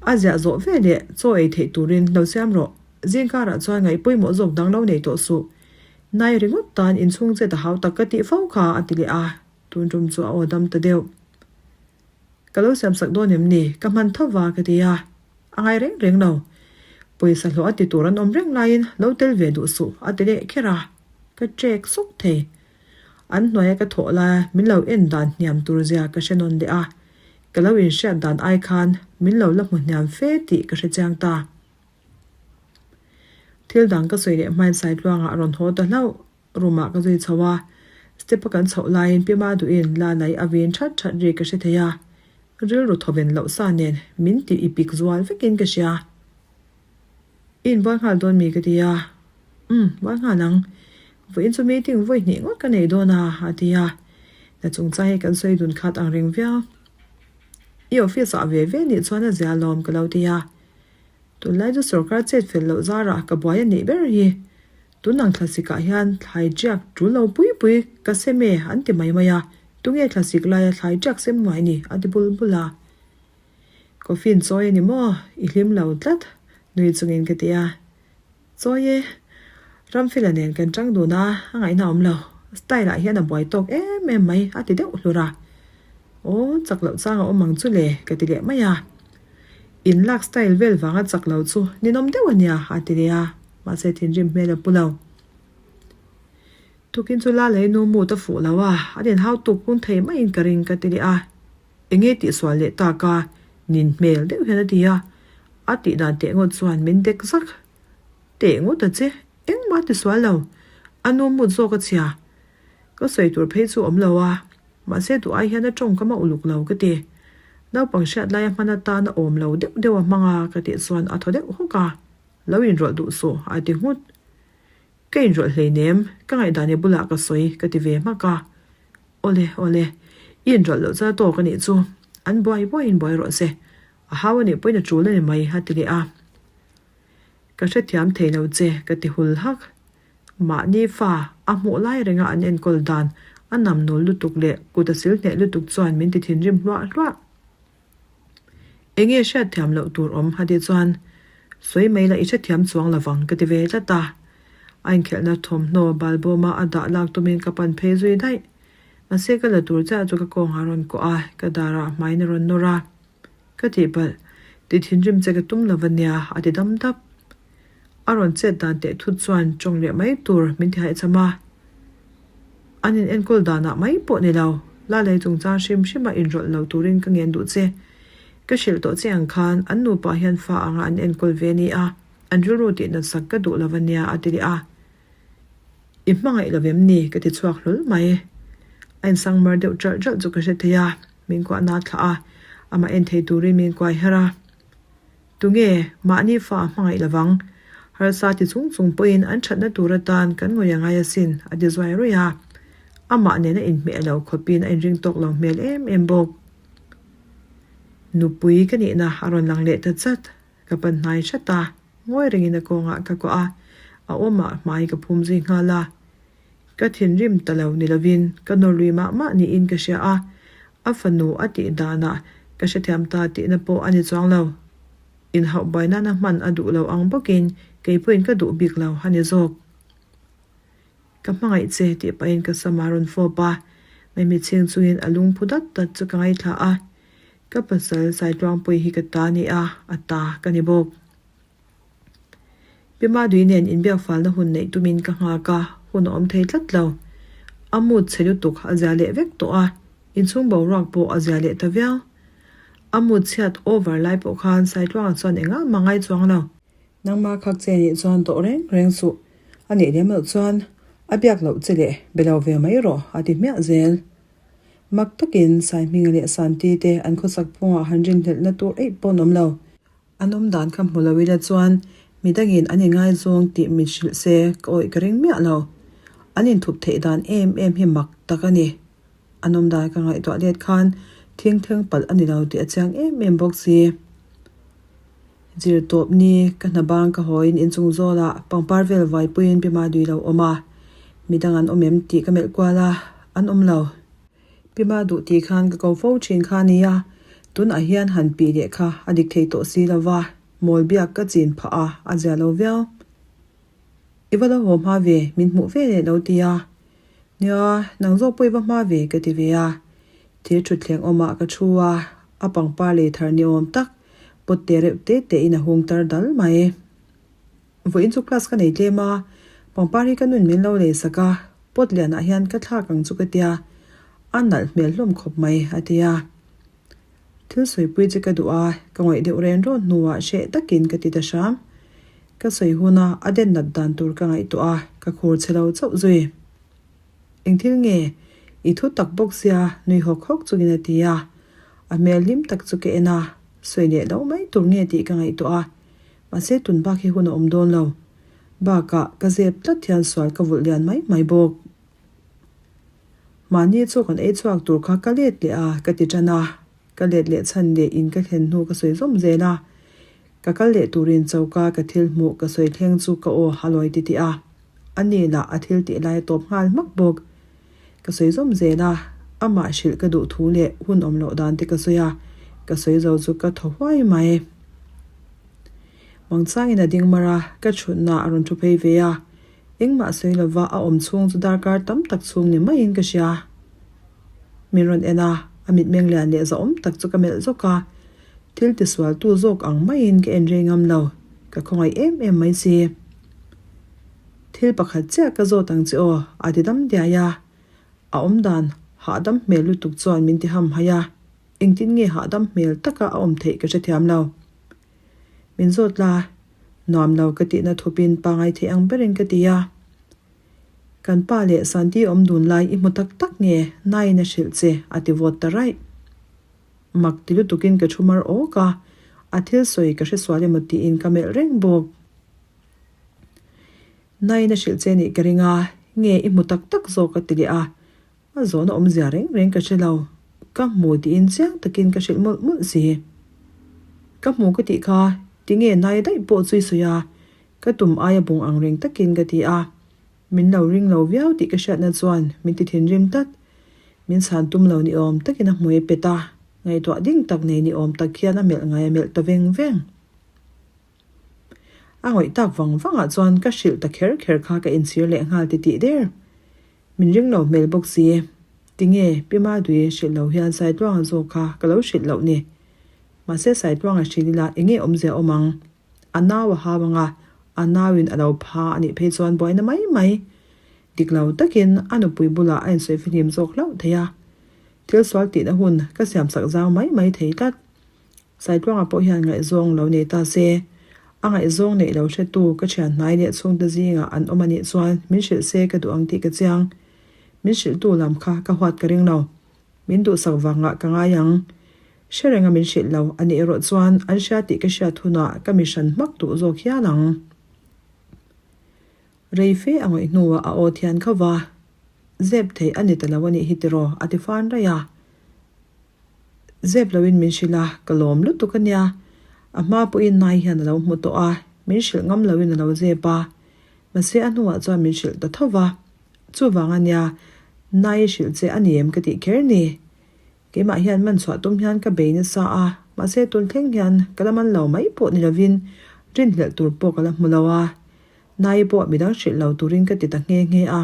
A ziah zawh veleh chaw ei theih turin lo siam rawh. Zingkarah chuan ngaih pawimawh zawk dang lo nei tawh suh. Nai ringawt tan inchhung chet a hau tak ka tih fo kha a ti leh a, tun tum chu a aw dam ta deuh. Ka lo siam sak dawn em ni? Ka hman tho va ka ti a, a ngai reng reng lo. Pawisa hlawh a ti tur an awm reng laiin lo tel ve duh suh a ti leh kher a, ka trek sawk thei. An hnuaia ka thawh laia min lo en dan hniam tur zia ka hre nawn leh a, ka lo inhriat dan ai khan min lo la hmu hniam fe tih ka hre chiang ta. Thil dang ka sawi leh hmain Saitluangah a rawn haw ta hlauh. Room-ah ka zui chho a, step-a kan chhoh laiin Pi Maduhin la lei a vin that that ri ka hre thei a, rilru thawven loh sa nen min tih i pik zual vekin ka hria. I inbual nghal dawn mi ka ti a, Umm, bual nghal ang. Vawiin chu meeting vawi hnih ngawt ka nei dawn a, a ti a. Na chungchang hi kan sawi dun khat ang reng viau. I office-ah ve ve nih chuan a zia lawm ka lo ti a. Tunlai chu sorkar chet fel loh zarah ka buai a nih ber hi. Tunang thlasik ah hian thlai tiak tul lo pui pui ka sem e an ti mai mai a, tunge thlasik laia thlai tiak sem ngai ni a ti bul bul a. Coffee in chawi a ni maw? I hlim lo tlat nui chungin ka ti a. Chawi e, Ramfela nen kan chang dun a, a ngaihna awm lo. Style ah hian a buai tawk em em mai a ti deuh hlur a. Aw, chak loh chang a awm ang chu le ka ti leh mai a. In lak style vel vanga chak lo chu ninawm deuh a nia a ti leh a, mahse thinrim hmel a pu lo. Tukin chu la lei nu mut a fuh lo a, an inhau tuk kung thei maiin ka ring ka ti leh a. Enge tihsual leh tak a, nin hmel deuh hian a ti a, a tih dan teh ngawt chuan min dek zak. Teh ngawt a che, engmah a tisual lo, a nu mut zawk a chhia. Ka sawi tur phei chu awm lo a, mahse duh ai hian a tawngkam a uluk lo ka ti. Naupang hriat laia hman atan a awm lo deuh deuh a hmang a ka tih chuan a thaw deuh hawk a, lo inrawlh duh suh a ti nghut. Ka inrawlh hleinem, ka ngaihdan i bulah ka sawi ka ti ve hmak a. Awle, awle, i inrawlh loh chuan a tawk a nih chu, an buai buaiin buai rawh se, a hau a nih pawhin a tul a ni mai a ti leh a. Ka hrethiam thei lo che ka ti hul hak. Mahni fa a hmuh lai renga an enkawl dan a nam nawl lutuk leh kut a sil hneh lutuk chuan min ti thinrim hluah hluah. Enge hriatthiam loh tur awm a tih chuan sawi mai la i hrethiam chuang lovang ka ti ve tlat a. A inkhelhna thawmhnaw balbawma a dah lak tumin ka pan phei zui daih. Mahse ka la tur chiah chu ka kawngah a rawn kawh a, ka darah hmaiin a rawn nawr a. Ka tihpalh, ti thinrim che ka tum lo va nia, a ti dam dap. A rawn chet dan teh thut chuan tawng leh mai tur min ti haihcham a. An in enkawl danah mai pawh ni lo, la lei chungchang hrim hrima inrawlh lo turin ka ngen duh che. Ka hrilh tawh che ang khan an nupa hian fa anga an enkawl ve a ni a, an rilru tih natsak ka duh lo va nia, a ti leh a. I hmangaih lo vem ni? ka ti chhuak hlawl mai. A insangmar deuh ṭalh ṭalh chu ka hre thei a, min kuahna a thlah a, amah en thei turin min kuai her a. Tunge mahni fa a hmangaih lovang? Harsa ti chung chung pawhin an thatna tur atan kan ngawi a ngai asin, a ti zuai ruih a. Amah nena inhmeh lo khawpin a inring tawk lo hmel em em bawk. Nupui ka nihna a rawn lang leh ta chat. Ka pan hnai hrat a, ngawi rengin a kawngah ka kuah a, a awmah hmai ka phum zui nghal a. Ka thinrim ta lo ni lovin ka nawrlui mah mah niin ka hria a, a fanu a tih danah ka hrethiam ta tihna pawh a ni chuang lo. Inhauh buai nana hman a duh lo ang bawkin kei pawhin ka duh bik lo a ni zawk. Ka hmangaih che tih pahin ka sam a rawn fawp a, Maimi chhing chungin a lungphu dat dat chu ka ngaithla a, ka pasal Saitluangpui hi ka ta ni a, a ta ka ni bawk. Pi Madui nen inbiak falna hun neih tumin ka nghak a, hun a awm thei tlat lo. A mood chhe lutuk a zia leh vek tawh a, inchhung boruak pawh a zia leh ta viau. A mood chhiat over lai pawh khan Saitluanga chuan engah mah ngai chuang lo. Nangmah khak che nih chuan tawh reng reng suh. A nih lem loh chuan a biak loh che leh be lo ve mai rawh a ti hmiah zel. Mak takin Saihminga leh Santi te an khawsak phungah han rinhlelhna tur eih pawh an awm lo. An awm dan kha hmu lo ila chuan midangin an inngaizawng tih min hrilh se ka awih ka ring miah lo. An inthup theih dan em em hi mak tak a ni. An awm dan ka ngaihtuah let khan thingtheng palh a ni lo tih a chiang em em bawk si. Zir tawp ni ka hna bang ka hawiin inchung zawlah pangpar vel vaipuiin Pi Madui lo awm a, midang an awm em tih ka melh kual a, an awm lo. Pi Maduh tih khan ka ko fo thin kha nia, tunah hian han pih leh kha a dik thei tawh si lo va, mawl biak ka chin phah a, a zia lo viau. I va lo haw hma ve, min hmuh ve leh lo ti a. Nia, nang zawk pawh i va hma ve ka ti ve a. Thil thutthleng awmah ka thu a, a pangpar lei thar ni awm tak pawt te reuh te te in a hung tar dal mai. Vawiin chu class ka nei tlem a, pangpar hi ka nun min lo lei sak a, pot lianah hian ka thlak ang chu ka tia, a nalh hmel hlawm khawp mai a ti a. Thil sawipui che ka duh a, ka ngawih deuh ren rawn hnuah hreh takin ka ti ta hram. Ka sawi huna a den nat dan tur ka ngaihtuah a, ka khur chhe lo chauh zui. Eng thil nge? I thu tak bawk sia nui hawk hawk chungin a ti a. A hmel hlim tak chu ka en a, sawi leh loh mai tur nge tih ka ngaihtuah a. Mahse tun bak hi hun a awm dawn lo. Bakah ka zep tlat hian sual ka vulh lian mai mai bawk. Mahni chu kan ei chhuak tur kha ka let leh a ka ti tan a, ka let leh chhan leh in ka thlen hnu ka sawi zawm zel a. Ka kal leh turin choka ka thil hmuh ka sawi thleng chu ka aw a lawi ti tih a, a ni lah a thil tih lai a tawp nghal hmak bawk. Ka sawi zawm zel a, amah hrilh ka duh thu leh hun awm loh dan te ka sawi a, ka sawi zo chu ka thaw huai mai. Mangchangin a ding mar a, ka chhutna a rawn thu phei ve a, Engmah sawi lova a awm chhung chu darkar tam tak chhung ni maiin ka hria. Min rawn en a, a mitmeng lian leh zahawm tak chu ka melh zawk a. Thil tisualtu zawk ang maiin ka en rei ngam lo, ka khawngaih em em mai si. Thil pakhat chiah ka zawt ang che aw, a ti dam diai a. A awmdan hahdam hmel lutuk chuan min ti hamhaih a, engtin nge hahdam hmel taka a awm theih ka hrethiam lo. Min zawt la, Nuam lo ka tihna thupin pangai thei ang berin ka ti a. Kan pa leh Santi awm dun lai i hmu tak tak nge naiin a hrilh che a ti vawt ta raih. Mak ti lutukin ka thu mar awk a, a thil sawi ka hresual emaw tiin ka melh reng bawk. Naiin a hrilh che nih ka ring a, nge i hmu tak tak zawk a ti leh a, A zawhna awmzia reng reng ka hre lo. Ka hmu tiin chiang takin ka hrilh mawlh mawlh si. Ka hmu ka tih kha tinge nai daih pawh chu i sawi a, ka tum aia bung ang reng takin ka ti a. Min lo ring lo viau tih ka hriatna chuan min ti thinrim tlat. Min chhan tum lo ni awm takin a hmui a pet a, ngaihtuah ding tak nei ni awm tak hian a melh ngai a melh ta veng veng. A ngawih tak vang vangah chuan ka hrilh ta kher kher kha ka inchhir leh nghal titih der. Min ring lo hmel bawk si. Tinge, Pi Madui hrilh lo hian Saitluanga zawk kha ka lo hrilh loh ni. Mahse Saitluanga hrilh ila enge awmzia awm ang? A nau a hau ang a, a nauin a lo pha a nih phei chuan buaina mai mai. Dik lo takin a nupui bulah a insawi fihlim zawk hlauh thei a. Thil sual tihna hun ka siamsak zau mai mai thei tlat. Saitluanga pawh hian ngaihzawng lo nei ta se, a ngaihzawng neih lo hretu ka thian hnai leh chhungte zingah an awm a nih chuan min hrilh se ka duh ang tih ka chiang. Min hrilhtu lam kha ka huat ka ring lo. Min duhsak vangah ka ngai ang. Hre renga min hrilh lo a nih erawh chuan an hria tih ka hriat hunah ka mi hran hmak duh zawk hial ang. Rei fe a ngawih hnuah a aw thian kho va, Zep theih a ni ta lo a nih hi tiraw a ti fan raih a. Zep loin min hrilh a, ka lawm lutuk a nia. A hma pawhin nai hian a lo hmu tawh a, min hrilh ngam loin a lo zep a. Mahse a hnuah chuan min hrilh ta tho va. Chuvang a nia, nai i hrilh che a ni em ka tih kher ni. Keimah hian man chhuah tum hian ka bei nasa a, mahse tun thleng hian ka la man lo mai pawh ni lovin rinhlelh tur pawh ka la hmu lo a. Nai pawh midang hrilh lo turin ka ti ta nghe nghe a.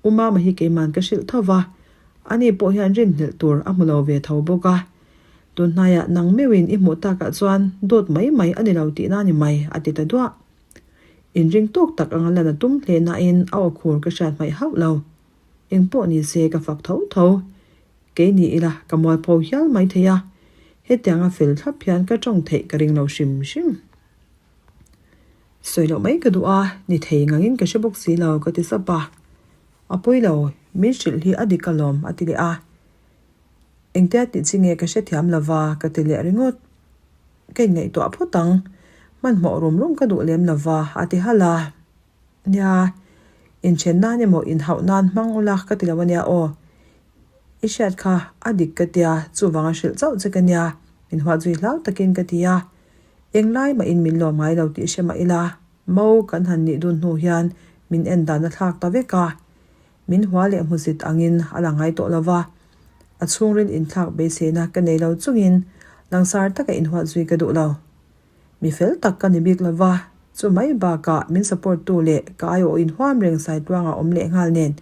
U Mama hi keiman ka hrilh tho va, ani pawh hian rinhlelh tur a hmu lo ve tho bawk a. Tun hnaiah nang meuhin i hmuh takah chuan dawt mai mai a ni lo tihna ni mai, a ti ta duah. Inring tawk tak anga lan a tum hle nain a aw khur ka hriat hmaih hauh lo. Eng pawh ni se ka fak tho tho. Kei ni ila ka mualpho hial mai thei a, hetianga fel thlap hian ka tawng theih ka ring lo hrim hrim. Sawi loh mai ka duh a, ni thei ngangin ka hre bawk si lo ka ti sap a. A pawi lo, min hrilh hi a dik alawm a ti leh a. Engtia tih chi nge ka hrethiam lo va ka ti leh ringawt. Ka inngaihtuah phawt ang, hmanhmawh rum rum ka duh lem lo va a ti halh a. Nia, inthen nan emaw inhauh nan hmang ula ka ti lo ania aw. I hriat kha a dik ka tia, chuvanga hrilh chauh che ka nia, min huat zui hlau takin ka ti a. Englai mahin min lawm ngai lo tih hre mah ila, Mo kan han nih dun hnu hian min en dan a thlak ta vek a. Min hua leh hmuzit angin a la ngai tawh lo va. A chhungril inthlak beiseina ka nei lo chungin langsar taka inhuat zui ka duh lo. Mi fel tak ka ni bik lo va, chu mai bakah min support tu leh ka aiawh inhuam reng Saitluanga awm leh nghal nen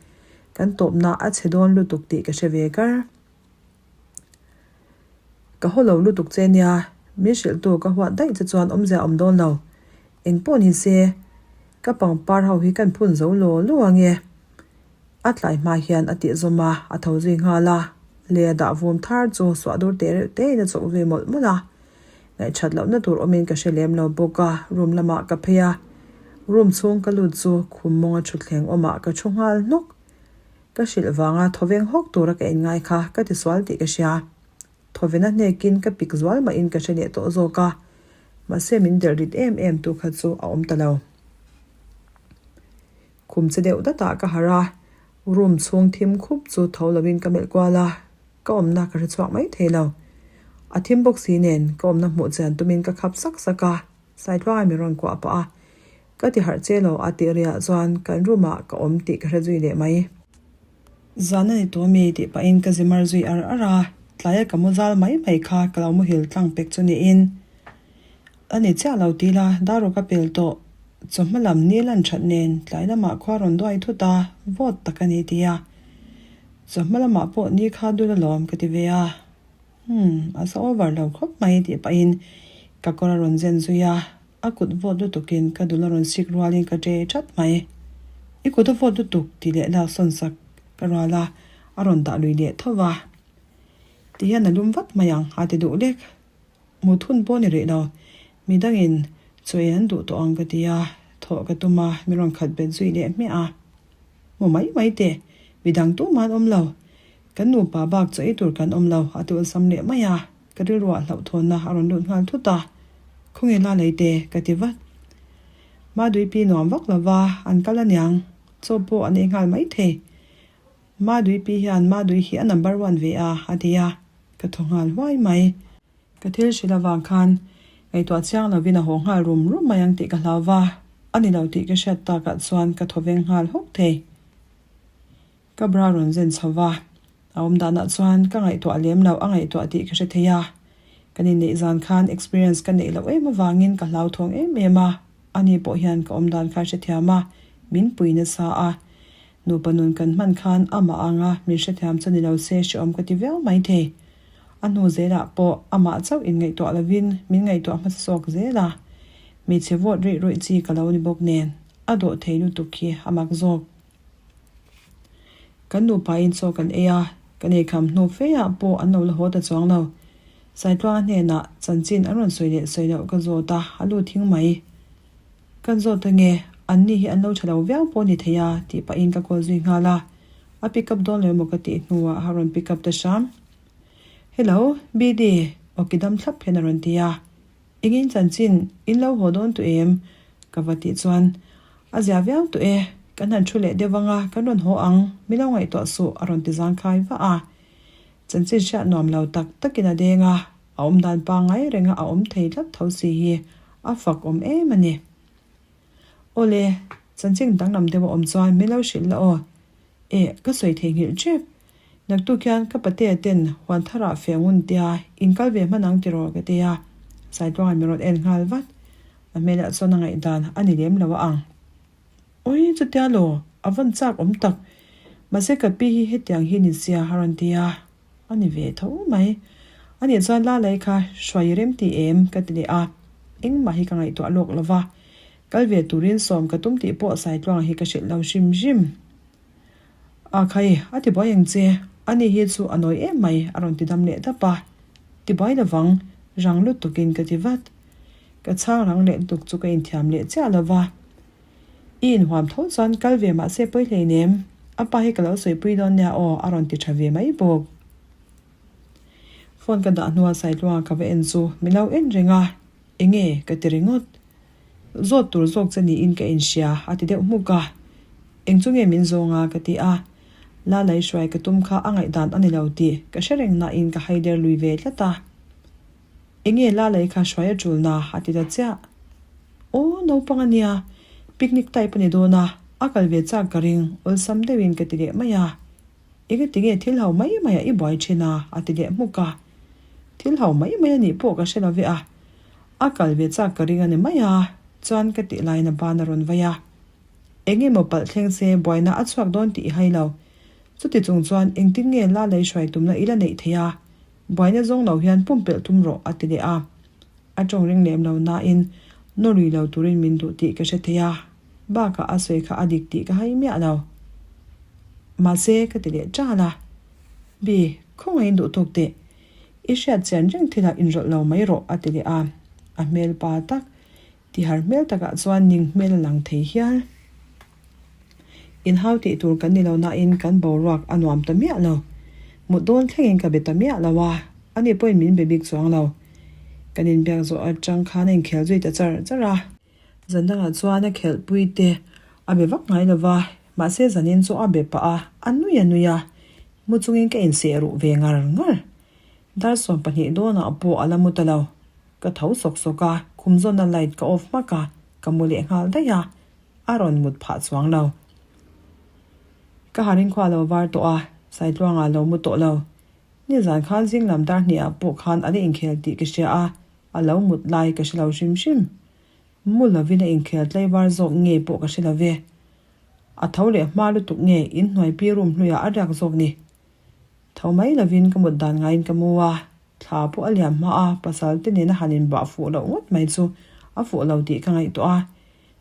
kan tawpna a chhe dawn lutuk tih ka hre ve kar. Ka haw lo lutuk che nia, min hrilhtu ka huat daih che chuan awmzia awm dawn lo. Eng pawh ni se, ka pangpar ho hi kan phun zo law law ang e. A tlai hma hian a tih zawm a, a tho zui nghal a. Le a dah vum thar chu suah dur teh reuh tein a chawk zui mawlh mawlh a. Ngaihṭhat lohna tur awmin ka hre lem lo bawk a, room lamah ka phei a. Room chhung ka lut chu khum mawnga ṭhutthleng awmah ka ṭhu nghal hnawk. Ka hrilh vanga thawveng hawk tura ka inngai kha ka tisual tih ka hria. Thawvena hnekin ka pik zual mahin ka hre leh tawh zawk a, mahse min delh rit em em tu kha chu a awm ta lo. Khum che deuh datah ka harh a, room chhung thim khup chu tho lovin ka melh kual a, ka awmna ka hre chhuak mai thei lo. A thim bawk si nen ka awmna hmuh chian tumin ka khap sak sak a, Saitluanga min rawn kuah pah a, Ka ti harh che lo a tih riah chuan kan room ah ka awm tih ka hre zui leh mai. Zan a ni tawh mi tih pahin ka zi mar zui ar ar a, tlaia ka mu zal mai mai kha ka lo muhil tlang pek chu niin. A ni chiah lo ti la, dar aw ka pel tawh. Chawhma lam ni lan that nen tlai lamah khua rawn duai thut a, vawt tak a ni ti a. Chawhma lamah pawh ni kha dul alawm ka ti ve a. Umm, a za over lo khawp mai tih pahin ka kawr a rawn zen zui a. A kut vawt lutukin ka dul a rawn sik rualin ka ṭe ṭhat mai. I kut a vawt lutuk tih leh lak sawn sak ka rual a, a rawn dah lui leh tho va. Ti hian a lum vat mai ang a ti duh lek. Mut hun pawh ni rih lo. Mi dangin chaw ei an duh tawh ang ka ti a, thawh ka tum a, mi rawn khat bet zui leh hmiah a. Mu mai mai teh, mi dang tumah an awm lo. Kan nupa bak chaw ei tur kan awm lo a ti awlsam leh mai a. Ka rilruah hlauhthawnna a rawn lut nghal thut a, Khawnge la lei te? ka ti vat. Maduipi nuam vak lo va, an kal aniang, chaw pawh an ei nghal mai thei. Maduipi hian Madui hi a number one ve a, a ti a, ka thaw nghal huai mai. Ka thil hrilh avang khan ngaihtuah chiang lovin a haw nghal rum rum mai ang tih ka hlau va, a ni lo tih ka hriat takah chuan ka thaw veng nghal hawk thei. Ka bra rawn zen chho va, a awm danah chuan ka ngaihtuah lem lo a ngaihtuah tih ka hre thei a. Kan inneih zan khan experience ka neih loh em avangin ka hlauthawng em em a, ani pawh hian ka awm dan kha hrethiam a, min pui nasa a. Nupa nun kan hman khan amah anga min hrethiam chu ni lo se hreawm ka ti viau mai thei. A hnu zelah pawh amah chauh inngaihtuah lovin min ngaihtuah hmasa zawk zel a. Hmeichhe vawt ruih ruih chi ka lo ni bawk nen, a dawh thei lutuk hi a mak zawk. Kan nupain chaw kan ei a, kan eikham hnu feah pawh an lo la haw ta chuang lo. Saitluanga hnenah chanchin an rawn sawi leh sawi loh ka zawt a, a lut hing mai. Kan zawt ange, anni hi an lo tha lo viau pawh ni thei a, tih pahin ka call zui nghal a. A pick up dawn lo emaw ka tih hnuah a rawn pick up ta hram. Hello, BD, awki dam thlap hian a rawn ti a. Engin chanchin in lo haw dawn tu em? ka va tih chuan. A zia viau tawh e, kan han thu leh deuh anga kan rawn haw ang, min lo ngaihtuah suh a rawn ti zangkhai vah a. Chanchin hriat nuam lo tak takin a deng a, a awm dan pangngai renga a awm thei tlat tho si hi a fak awm em a ni. Awle, chanchin danglam deuh a awm chuan min lo hrilh la aw. Eh, ka sawi theihnghilh tep. Naktuk hian ka patea ten huan tharah feh ngun tia in kal ve hman ang tiraw ka ti a, Saitluangah min rawn en nghal vat. A hmelah chuan a ngaihdan a ni lem lo a ang. Ui, chutia law, a vawn chak awm tak. Mahse ka pi hi hetiang hi ni sia a rawn ti a, a ni ve tho mai. A nih chuan Lalai kha hruai i rem ti em? ka ti leh a, engmah hi ka ngaihtuah lawk lo va, kal ve turin sawm ka tum tih pawh Saitluanga hi ka hrilh lo hrim hrim. A khai, a ti buai ang che, ani hi chu a nawi em mai, a rawn ti dam leh dap a. Ti buai lovang, rang lutukin ka ti vat. Ka chhang rang leh lutuk chu ka inthiam leh chiah lo va. I inhuam tho chuan kal ve mah se pawi hleinem, a pa hi ka lo sawipui dawn nia aw, a rawn ti tha ve mai bawk. Phone ka dah hnua Saitluanga ka va en chu min lo en reng a, enge ka ti ringawt. Zawt tur zawk che niin ka inhria, a ti deuh hmuk a. Eng chu nge min zawng a? ka ti a. Lalai hruai ka tum kha a ngaihdan a ni lo tih ka hre reng nain ka haider lui ve tlat a. Enge Lalai kha hruai a tul na? a ti ta chiah. Aw, naupang a nia, picnic type a ni dawn a, a kal ve chak ka ring, awlsam deuhin ka ti leh mai a. Enge tinge thil ho mai mai a i buai thin a? a ti leh hmuk a. Thil ho mai mai a nih pawh ka hre lo ve a. A kal ve chak ka ring a ni mai a, chuan ka tih laiin a ban a rawn vai a. Eng emaw palh thleng se buaina a chhuak dawn tih i hai lo. Chuti chung chuan engtin nge la lei hruai tumna i la neih theih a? Buaina zawng lo hian pumpelh tum rawh a ti leh a. A tawng ring lem lo nain nawrui lo turin min duh tih ka hre thei a, bakah a sawi kha a dik tih ka hai miah lo. Mahse ka ti leh ṭal a. Bi, khawngaihin duh tawk teh. I hriat chian reng thilah inrawlh lo mai rawh a ti leh a, a hmel pa tak tihar hmel takah chuan ning hmel a lang thei hial. Inhau tih tur kan ni lo nain kan boruak a nuam ta miah lo. Mut dawn thlengin ka be ta miah lo a, ani pawhin min be bik chuang lo. Kan inbiak zawh atang khan a inkhel zui ta char char a. Zan dangah chuan a khelhpui te a be vak ngai lo va, mahse zanin chu a be pah a, a nui a nui a. Mu chungin ka inseh ruh ve ngar ngar. Dar 12 dawnah pawh a la mu ta lo. Ka tho sawk sawk a, khum zawnna light ka off hmak a, ka mu leh nghal daih a, a rawn mut phah chuang lo. Ka harin khua lo var tawh a, Saitluangah lo mu tawh lo. Nizan khan zing lam dar hniah pawh khan a la inkhel tih ka hria a, a lo mut lai ka hre lo hrim hrim. Mu lovin a inkhel tlaivar zawk nge pawh ka hre lo ve. A tho leh hma lutuk nge inhnuai pi room hluiah a riak zawk ni. Tho mai lovin ka mut dan ngaiin ka mu a, thla pawh a liam hma a, pasal te nena han inbah fuh loh ngawt mai chu a fuh lo tih ka ngaihtuah a.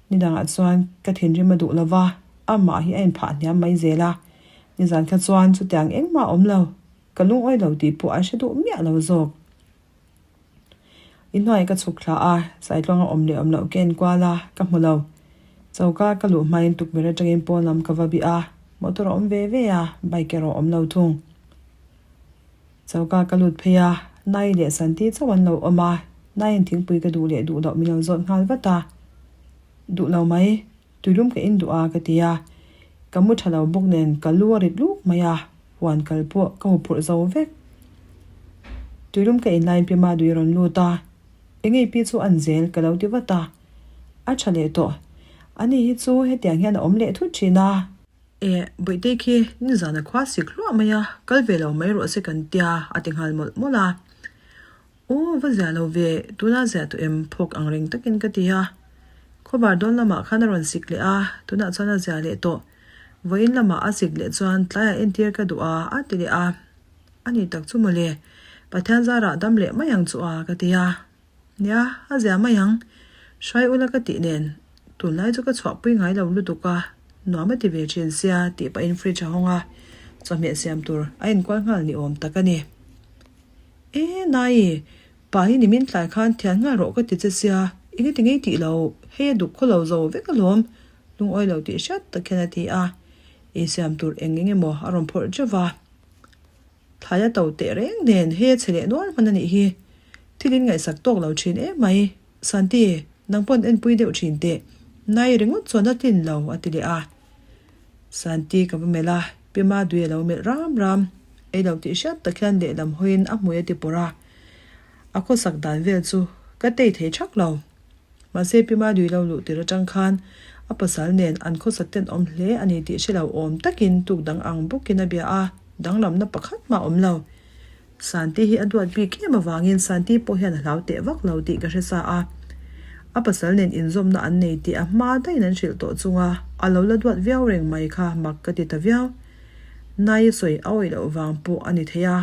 Nidangah chuan ka thinrim a duh lo va, amah hi a inphah hniam mai zel a. Nizan kha chuan chutiang engmah a awm lo, ka lungawi lo tih pawh a hre duh miah lo zawk. I hnuai ka chhuk thla a, Saitluanga awm leh awm loh ka en kual a, ka hmu lo. Choka ka luh hmain tukverh atangin pawn lam ka va bih a, motor a awm ve ve a, bike erawh a awm lo thung. Choka ka lut phei a, Nai leh Santi chauh an lo awm a, Naiin thingpui ka duh leh duh loh min lo zawt nghal vat a. Duh lo mai, tuilum ka in duh a ka ti a, ka mu tha lo bawk nen ka lu a rit luk mai a. Huan kal pawh ka hmu phurh zo vek. Tuilum ka inlaiin pi Madui a rawn lut a, Engei pi chu an zel ka lo ti vat a. A tha leh tawh. Ani hi chu hetiang hian a awm leh thut thin a. Eh, Bawihtei khi nizan a khua sik hluah mai a, kal ve lo mai rawh se kan tia a ti nghal mawlh mawlh a. Aw, va ziah lo ve, tuna ziah tawh em phawk ang reng takin ka ti a. Khawvar dawn lamah khan a rawn sik leh a, tunah chuan a ziah leh tawh. Vawiin lamah a sik leh chuan tlaiah entir ka duh a, a ti leh a. A ni tak chu mawle, Pathian zarah dam leh mai ang chu a, ka ti a. Nia, a ziah mai ang. Hruai ula ka tih nen, tunlai chu ka chhuahpui ngai lo lutuk a, nuam a ti ve thin sia tih pahin fridge a hawng a, chawhmeh siam tur a inkual nghal ni awm tak a ni. E Nai, pa hi nimin tlai khan thian nghal rawh ka ti che sia, enge ti ngei tih lo, hei a duk khaw lo zo vek alawm, lungawi lo tih hriat tak hian a ti a, ei siam tur eng eng emaw a rawn phawrh teuh va. Thlai a to teh reng nen hei a chhe leh nual hman a nih hi, thil in ngaihsak tawk lo thin em mai, Santi, nang pawn enpui deuh thin teh. Nai ringawt chuan a tlin lo, a ti leh a. Santi ka va melh a, Pi Madui a lo melh ram ram. Ei lo tih hriat tak hian lehlam hawiin a hmui a ti pawrh a. A khawsak dan vel chu ka tei thei thak lo. Mahse Pi Madui lo luh tir atang khan a pasal nen an khawsak ten awm hle a ni tih hre lo awm takin tuk dang ang bawkin a bia a, danglamna pakhat mah awm lo. Santi hi a duat bik em avangin Santi pawh hian a hlau teh vak lo tih ka hre sa a. A pasal nen inzawmna an nei tih a hma daihin an hrilh tawh chunga a lo la duat viau reng mai kha mak ka ti ta viau. Nai sawi a awih loh vang pawh a ni thei a,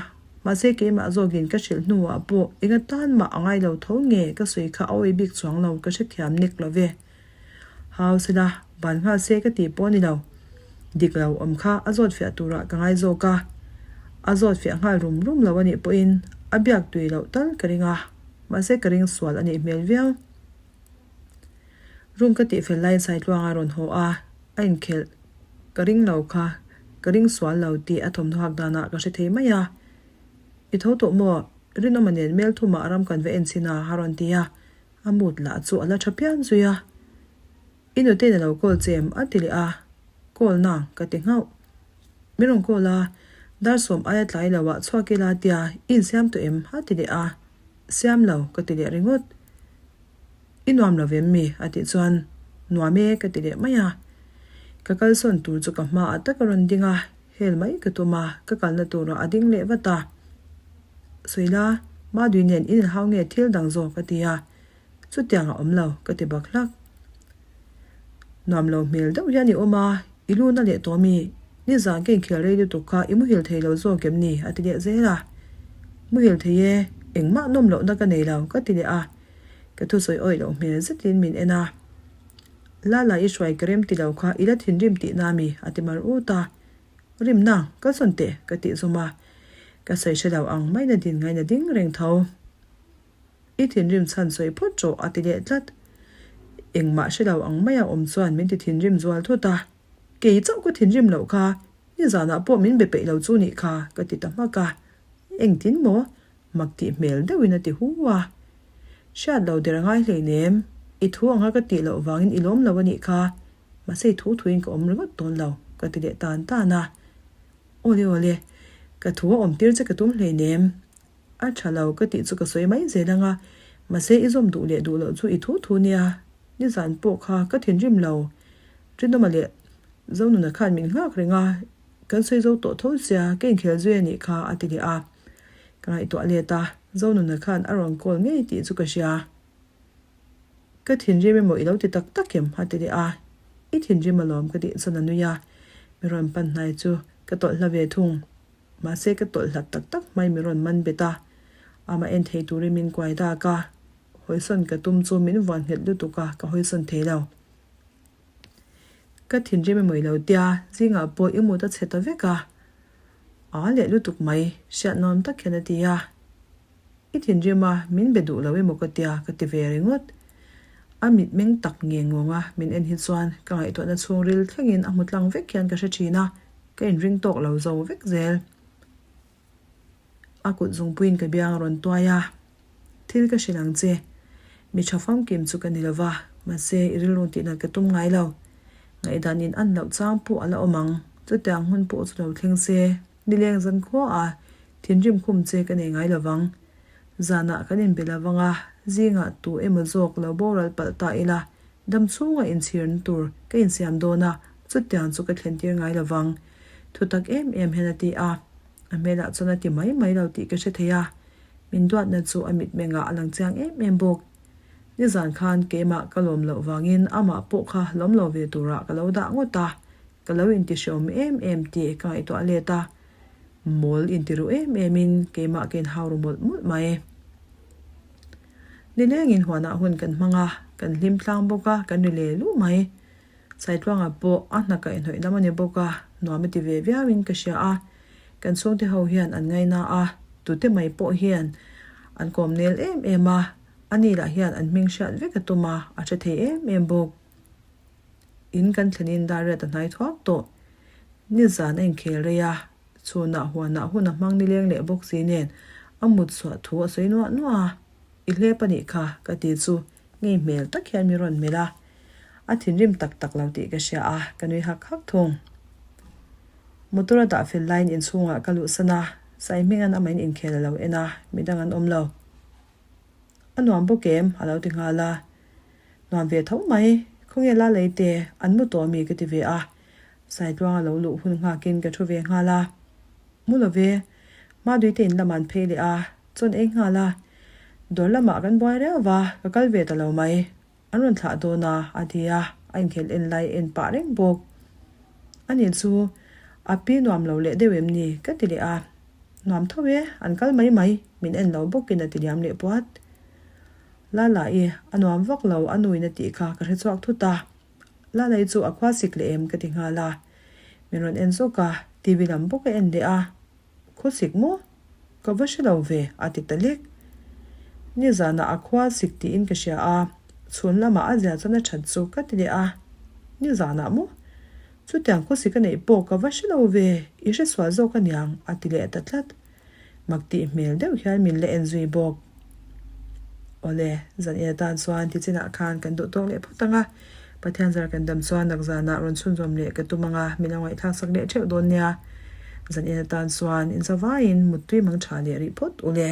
mahse keimah zawkin ka hrilh hnuah pawh enga tan mah a ngai lo tho nge ka sawi kha a awih bik chuang lo ka hrethiam nek lo ve. Hau sela, ban nghal se ka tih pawh a ni lo. Dik lo awm kha a zawt fiah turah ka ngai zawk a. A zawt fiah nghal rum rum lo a nih pawhin a biak tui loh tal ka ring a, mahse ka ring sual a nih hmel viau. Room ka tih fel laiin Saitluang a rawn haw a, a inkhelh ka ring lo kha ka ring sual lo tih a thawmhnaw hak danah ka hre thei mai a. I tho tawh maw? Rinawma nen mel thumah ram kan va en chhin a, a rawn ti a. A mut lah chu a la tha pian zui a. I nutein a lo call che em? a ti leh a. Call na ka ti nghauh. Min rawn call a, dar sawm aia tlai lo ah chhuak ila tia i insiam tawh em? a ti leh a. Siam lo ka ti leh ringawt. I nuam lo vem mi? a tih chuan Nuam e ka ti leh mai a. Ka kalsawn tur chu ka hmaah tak a rawn ding a, hel mai ka tum a, ka kalna turah a ding leh vat a. Suila, Madui nen in inhau nge thil dang zawk a ti a, chutiang a awm lo ka ti bak hlak. Nuam lo hmel deuh hian i awm a, i lu na leh tawh mi, nizan ka inkhel rei lutuk kha i muhil thei lo zawk em ni a ti leh zel a. Muhil thei e, engmah nawm lohna ka nei lo ka ti leh a, ka thusawi awih loh hmel zetin min en a. Lala i hruai ka rem ti lo kha i la thinrim tihna mi a ti mar ut a. Rimna, ka zawn teh, ka tih zawm a. Ka sawi hre lo ang maina din ngaina ding reng tho. I thinrim chhan sawi phawt rawh, a ti leh tlat. Engmah hre lo ang maia awm chuan min ti thinrim zual thut a. Kei chauh ka thinrim loh kha, nizanah pawh min be peih lo chu nih kha, ka ti ta hmak a. Engtin maw? Mak tih hmel deuhin a ti hu a. Hriat lo der a ngai hleinem, i thu anga ka tih loh vangin i lawm lo a nih kha, Mahse i thu thuin ka awm ringawt dawn lo, ka ti leh tan tan a. Awle awle, ka thu a awm tir che ka tum hleinem. A tha lo ka tih chu ka sawi mai zel ang a, mahse i zawm duh leh duh loh chu i thu thu nia, nizan pawh kha ka thinrim lo. Rinawma leh Zonuna khan min nghak reng a, kan sawi zo tawh tho sia, ka inkhel zui a nih kha a ti leh a. Ka ngaihtuah let a, Zonuna khan a rawn call ngei tih chu ka hria. Ka thinrim emaw i lo ti tak tak em? a ti leh a. I thinrim alawm ka tih chuan a nui a, mi rawn pan hnai chu ka tawlh hla ve thung. Mahse ka tawlh hlat tak tak hmai mi rawn man bet a, amah en thei turin min kuai dak a, hawisawn ka tum chu min vuan nghet lutuk a, ka hawisawn thei lo. Ka thinrim emaw i lo tia, zingah pawh i mut a chhe ta vek a, aa leh lutuk mai, hriat nuam tak hian a ti a. I thinrim a, min be duh lo emaw ka tia ka ti ve ringawt. A mitmeng tak nge ngawng a min en hi chuan ka ngaihtuahna chhungril thlengin a hmu tlang vek hian ka hre thin a, ka inring tawk lo zo vek zel. A kut zungpuiin ka biang a rawn tuai a, Thil ka hrilh ang che. Mi tha famkim chu ka ni lo va, mahse i rilru tihnat ka tum ngai lo. Ngaihdan in an loh chang pawh a la awm ang, chutiang hun pawh chu lo thleng se. Nileng zan khuaah thinrim khum che ka nei ngai lovang. Zanah kan inbe lovang a, zingah tu emaw zawk lo boral palh ta ila, dam chhunga inchhirna tur ka insiam dawn a, chutiang chu ka thlentir ngai lovang. Thutak em em hian a ti a, a hmelah chuan a ti mai mai lo tih ka hre thei a, min duatna chu a mitmengah a lang chiang em em bawk. Nizan khan keimah ka lawm loh vangin amah pawh kha lawm lo ve turah ka lo dah ngawt a, Ka lo intihreawm em em tih ka ngaihtuah let a, mawl intiru em emin keimah ka inhau ru mawlh mawlh mai. Nilengin huanah hun kan hmang a, kan hlim tlang bawk a, kan ri leh luh mai. Saitluanga pawh a hna kaihhnawih lam a ni bawk a, nuam a ti ve viauin ka hria a. Kan chhungte ho hian an ngaina a, tute mai pawh hian an kawm nel em em a, ani lah hian an hming hriat vek a tum a, a hre thei em em bawk. In kan thlenin dar riat a hnai thuak tawh. Nizan a inkhel rei a, chhunah huanah hun a hmang nileng leh bawk si nen a mut chhuah thu a sawi nuah nuah a, I hlep a nih kha ka ti chu ngei hmel tak hian mi rawn melh a. A thinrim tak tak lo tih ka hria a, ka nui hak hak thung. Motor a dah fel laiin inchhungah ka luhsan a, Saihminga'n amahin inkhel a lo en a, midang an awm lo. A nuam bawk em? a lo ti nghal a. Nuam ve tho mai, khawnge la lei te, an mu tawh mi ka ti ve a. Saitluang a lo luh hun nghakin ka thu ve nghal a. Mu lo ve, Maduite in lam an phei leh a, chawn ei nghal a. Dawr lamah kan buai reuh va, ka kal ve ta lo mai. An rawn thlah dawn a, a ti a, a inkhel en lai en pah reng bawk. Ani chu a pi nuam lo leh deuh em ni? ka ti leh a. Nuam tho e, an kal mai mai, min en lo bawkin a ti liam leh puat. Lala-i, a nuam vak lo, a nuin a tih kha ka hre chhuak thut a. Lala-i chu a khua sik leh em ka ti nghal a. Min rawn en zawk a, TV lam bawk a en leh a. Khawsik maw? Ka va hre lo ve, a ti ta lek. Nizanah a khua sik tiin ka hria a, chhun lamah a zia chuan a that chu ka ti leh a. Nizanah maw? Chutiang khawsik a neih pawh ka va hre lo ve, i hre sual zawk aniang, a ti leh ta tlat. Mak tih hmel deuh hian min la en zui bawk. Awle, zan in atan chuan ti chinah khan kan duh tawk leh phawt ang a, Pathian zar kan dam chuan nak zanah rawn chhunzawm leh ka tum ang a, min lo ngaihthlak sak leh theuh dawn nia. Zan in atan chuan inzavaiin muttui mang tha leh rih phawt ule.